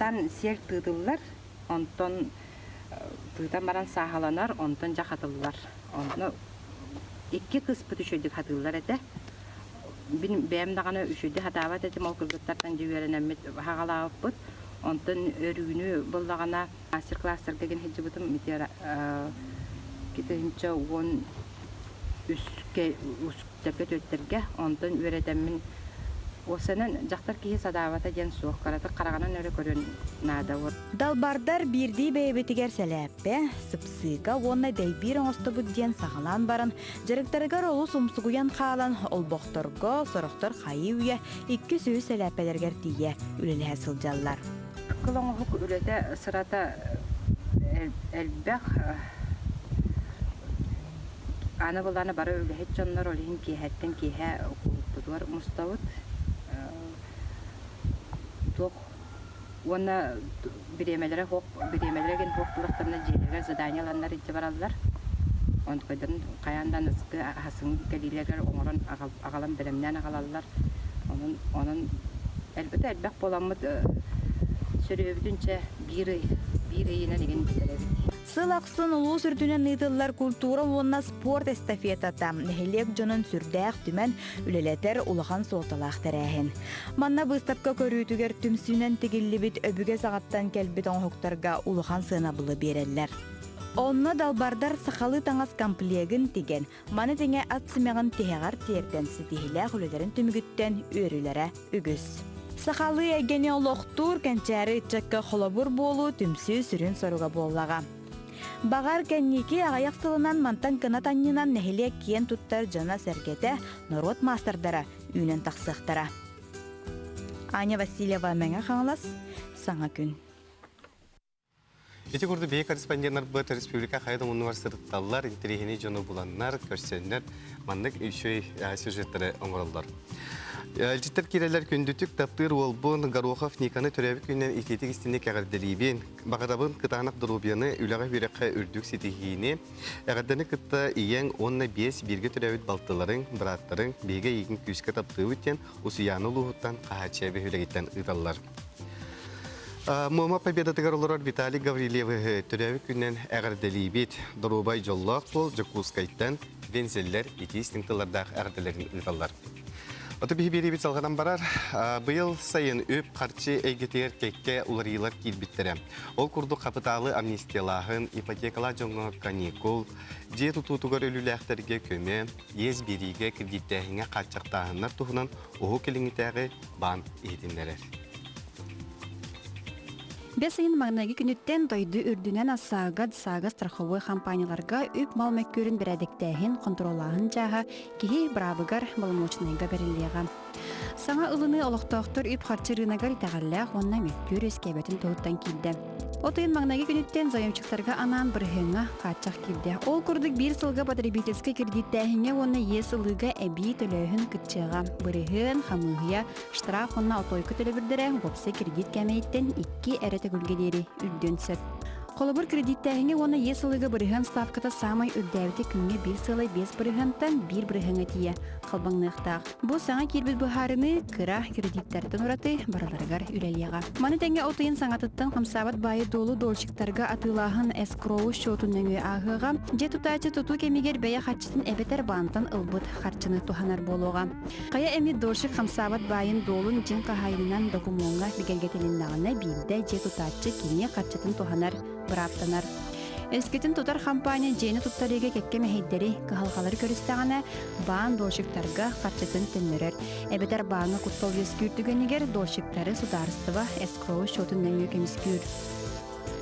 Тан сиэл тыытыллар, онтон тыытан баран сааһыланар, онтон дьэ хатыллар. Онно икки кыыспыт үчүгэйдик хатыыллар этэ. Мин бэйэм даҕаны үчүгэйдик хатаабат этим, ол кыргыттартан дьэ үөрэнэммит хаҕалаабыппыт. Онтон өрүүнү буллаҕына мастер-класстарга гин сылдьыбытым ити 2013-кэ үстэргэ-түөртэргэ онтон үөрэтэммин уопсайынан дьахтар киһи садаабата диэн суох кыратык хараҕынан өрө көрүөн наада
Далбардар биирдии бэйэбитигэр сэлээппэ, сыпсыыка уонна дэйбиир оҥостобут диэн саҕалаан баран, дьарыктарыгар олус умсугуйан хаалан, олбохторго, сорохтор хайыы-үйэ 200 сэлээппэлэригэр тиийэ үлэлэһэ сылдьаллар.
Кыл оҥоһук үлэтэ сырата элбэх Аны былааны бары үлэһит дьоннор ол иһин киэһэттэн киэһэ кулууппутугар мустабыт. Туох уонна бириэмэлэрэ суох бириэмэлэрэ гин суох буллахтарына дьиэлэригэр задание ыланнар илдьэ бараллар. Онтукайдарын хайаан да аныгыскы аһасыҥ кэлиилэригэр оҥорон аҕалан бэлэмнээн аҕалаллар. Онон онон элбэтэ элбэх буоламмыт сөрүөбүтүн чэ биир ый биир ыйынан игин бүтэрэбит.
Сыл ахсын улуус үрдүнэн ыытыллар культура уонна спорт эстафетата нэһилиэк дьонун сүрдээх түмэн үлэлэтэр улахан суолталаах тэрээһин. Манна быыстапка көрүүтүгэр түмсүүнэн тигиллибит өбүгэ саҕаттан кэлбит оҥоһуктарга улахан сыанабылы биэрэллэр. Онно далбардар сахалыы таҥас комплегын тигэн, Маны тэҥэ ат симэҕин тиһэҕэр тиэрдэн ситиһиилээх үлэлэрин түмүгүттэн үөрүүлэрэ үгүс. Сахалыы эйгэни олохтуур кэнчээри ыччакка холобур буолуу түмсүү сүрүн соруга буоллаҕа. Баҕар, кэнники аҕыйах сылынан мантан кынат анньынан нэһилиэк киэн туттар дьоно-сэргэтэ, норуот маастардара үүнэн тахсыахтара. Аня Васильева, Мэҥэ Хаҥалас, Саҥа күн.
Ити курдук биһиги корреспонденнарбыт республика хайа да муннугар сырытталлар, интэриэһинэй дьону буланнар, көрсөннөр маннык үчүгэй сюжеттары оҥороллор. Илдьиттэр киирэлэр күндүтүк таптыыр уолбун Горохов Никаны төрөөбүт күнүнэн итиитик истинник эҕэрдэлиибин. Баҕарабын кытаанах доруобуйаны, үлэҕэ-үөрэххэ үрдүк ситиһиини, эҕэрдэни кытта ийэҥ уонна биэс бииргэ төрөөбүт балтыларыҥ, бырааттарыҥ биһиги эйигин күүскэ таптыыбыт диэн Усуйаана улууһуттан Хаһааччыйа бөһүөлэгиттэн ыыталлар. Муома Победатыгар олорор Виталий Гаврильевиһы төрөөбүт күнүнэн эҕэрдэлиибит. Доруобай дьоллоох буол Дьокуускайтан вензеллэр итии истиҥ тыллардаах эҕэрдэлэрин ыыталлар. Оту биһи биэриибит салҕанан барар. Быйыл сайын үп-харчы эйгэтигэр кэккэ уларыйыылар киирбиттэрэ. Ол курдук хапытаалы амнистиялааһын, ипотекалаах дьоҥҥо каникул, дьиэ тутуутугар өлүүлээхтэргэ көмө, иэс биэриигэ кредиттээһиҥҥэ хааччахтааһыннар туһунан Уһук Илиҥҥитээҕи баан иһитиннэрэр.
Бэс ыйын маҥнайгы күнүттэн дойду үрдүнэн ОСАГО, ДСАГО страховой компанияларга үп-мал мөккүөрүн бэрээдэктээһин, хонтуруоллааһын чааһа киһи быраабыгар боломуочунайга бэриллиэҕэ. Саҥа ылыныы олохтоохтор үп-харчы ырыынагар итэҕэллээх уонна мөккүөр үөскээбэтин туһуттан киирдэ. От ыйын маҥнайгы күнүттэн заемщиктарга анаан бырыһыаҥҥа хааччах киирдэ. Ол курдук биир сылга потребительскай кредиттээһиҥҥэ уонна иэс ылыыга эбии төлөөһүн кыччыаҕа. Бырыһыан, хамыыһыйа, штраф уонна отойку төлөбүрдэрэ уопсай кредит кээмэйиттэн икки эрэ төгүлгэ диэри үрдүөн сөп. Холобур, кредиттээһиҥҥэ уонна иэс ылыыга бырыһыан ставката саамай үрдээбитэ күҥҥэ биир сыалай 5 бырыһыантан 1 бырыһыаҥҥа тиийэ халбаҥныахтаах. Бу саҥа киирбит быһаарыныы кыра кредиттэртэн ураты барыларыгар үлэлиэҕэ. Маны тэҥэ от ыйын саҥатыттан хамсаабат баайы-дуолу дольщиктарга атыылааһын эскроу счетун нөҥүө ааһыаҕа. Дьиэ тутааччы тутуу кэмигэр бэйэ харчытын эбэтэр баантан ылбыт харчыны туһанар буолуоҕа. Хайа эмит дольщик хамсаабат баайын-дуолун дьиҥ хаһаайынынан докумуоҥҥа бигэргэтилиннэҕинэ биирдэ дьиэ тутааччы кини харчытын туһанар бырааптанар. Өскөтүн тутар хампаанньа дьиэни туттарыыга кэккэ мэһэйдэри, кыһалҕалары көрүстэҕинэ, баан дольщиктарга харчытын төннөрөр. Эбэтэр бааҥҥа куттал үөскүүр түгэнигэр дольщиктары судаарыстыба эскроу счетун нөҥүө көмүскүүр.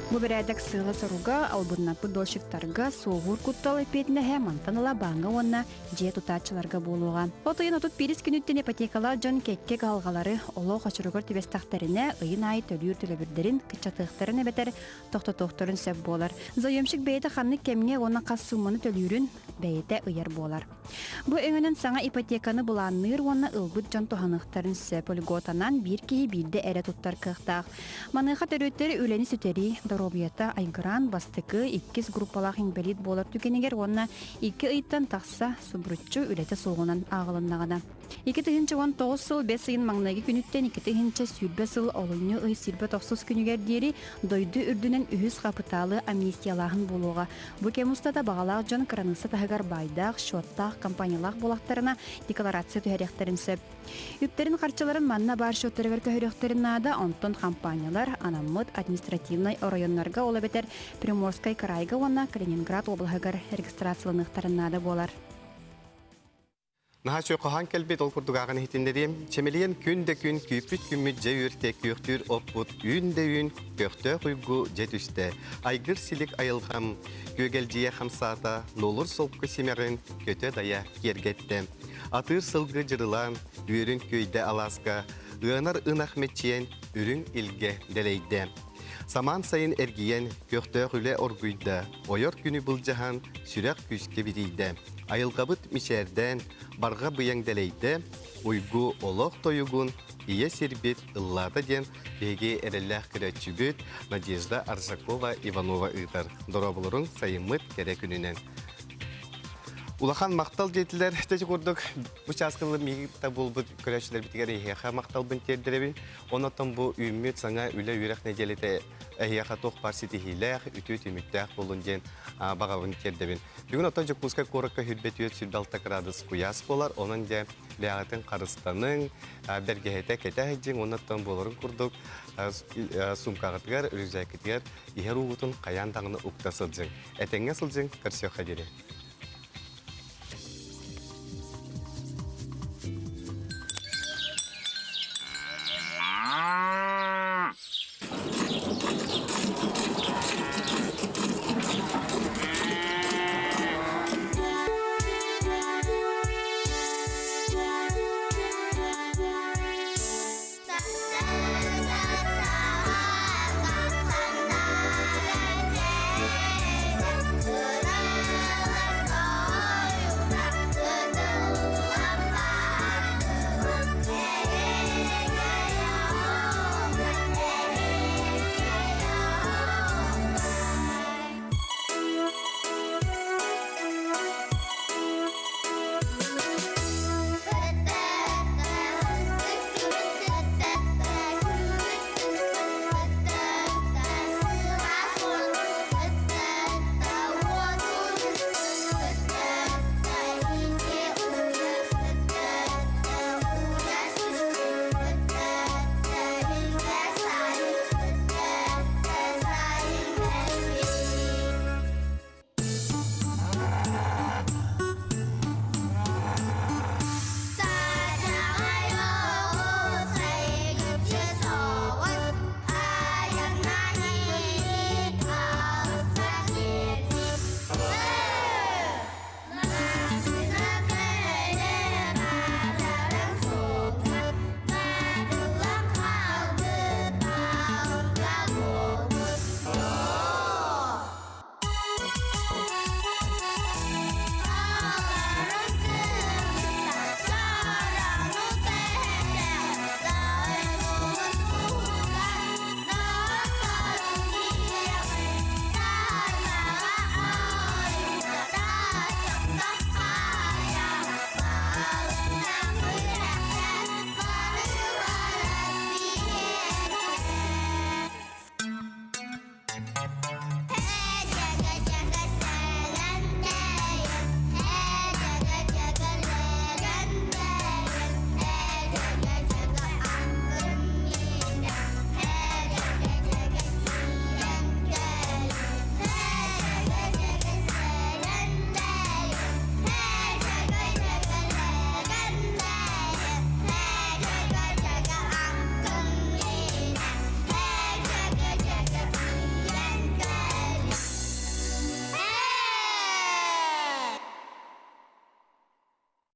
Бу бэрээдэк сыала-соруга албыннаппыт дольщиктарга суоһуур куттал эппиэтинэһэ мантан ыла бааҥҥа уонна дьиэ тутааччыларга буолуоҕа. От ыйын 31 күнүттэн ипотекалаах дьон кэккэ кыһалҕалары олох очуругар түбэстэхтэринэ ыйын аайы төлүүр төлөбүрдэрин кыччатыахтарын эбэтэр тохтотуохтарын сөп буолар. Заемщик бэйэтэ ханнык кэмҥэ уонна хас суумманы төлүүрүн бэйэтэ ыйар буолар. Бу өҥөнөн саҥа ипотеканы былаанныыр уонна ылбыт дьон туһаныахтарын сөп. Льготанан биир киһи биирдэ эрэ туттар кыахтаах. Маныаха төрүөттэр үлэни сүтэрии, доруобуйата айгыраан бастакы, иккис группалаах инбэлиит буолар түгэнигэр уонна икки ыйтан тахса субуруччу үлэтэ суоҕунан ааҕылыннаҕына. 2019 сыл бэс ыйын маҥнайгы күнүттэн 2020 сыл олунньу ый 29 күнүгэр диэри дойду үрдүнэн үһүс хапытаалы амнистиялааһын буолуоҕа. Бу кэм устата баҕалаах дьон кыраныысса таһыгар баайдаах, счеттаах, компаниялаах буолахтарына декларация түһэриэхтэрин сөп. Үптэрин-харчыларын манна баар счеттарыгар көһөрүөхтэрин наада, онтон компаниялар анаммыт административнай оройуоннарга, ол эбэтэр Приморскай кыраайга уонна Калининград облаһыгар регистрацияланыахтарын наада буолар.
Наһаа үчүгэй хоһоон кэлбит, ол курдук ааҕан иһитиннэриэм. Чэмэлийэн күн да күн күүппүт күммүт дьэ үөртэ, күөхтүүр оппут үүн да үүн, көхтөөх уйгу дьэ түстэ. Айгыр силик айылҕам, күөгэлдьийэ хамсаата, нуолур солко симэҕин көтө-дайа киэргэттэ. Атыыр сылгы дьырылаан, үөрүн күөйдэ алааска, ыанар ынах мэччийэн, үрүҥ илгэ дэлэйдэ. Самаан сайын эргийэн, көхтөөх үлэ оргуйда, ойор күнү былдьаһан, сүрэх күүскэ битийдэ. Айылҕабыт мичээрдээн, барҕа быйаҥ дэлэйдэ, уйгу олох тойугун ийэ сирбит ыллаата диэн биһиги эрэллээх көрөөччүбүт Надежда Аржакова Иванова ыытар. Дорооболорун сайыммыт кэрэ күнүнэн. Улахан махтал диэтилэр. Тэти курдук бу чааскылы миигин буолбут көрөөччүлэрбитигэр эһиэхэ махталбын тиэрдэрэбин. Онон бу үүммүт саҥа үлэ-үөрэх нэдиэлэтэ эһиэхэ туох баар ситиһиилээх, үтүө түмүктээх буоллун диэн баҕабын тиэрдэбин. Бүгүн оттон Дьокуускай куоракка 24 26 градус куйаас буолар. Онон дьэ бэйэҕитин харыстаныҥ, бэргэһэтэ кэтэ сылдьыҥ уонна оттон буоларын курдук суумкаҕытыгар, рюкзаккытыгар иһэр уугутун хайаан даҕаны укта сылдьыҥ. Этэҥҥэ сылдьыҥ, көрсүөххэ диэри.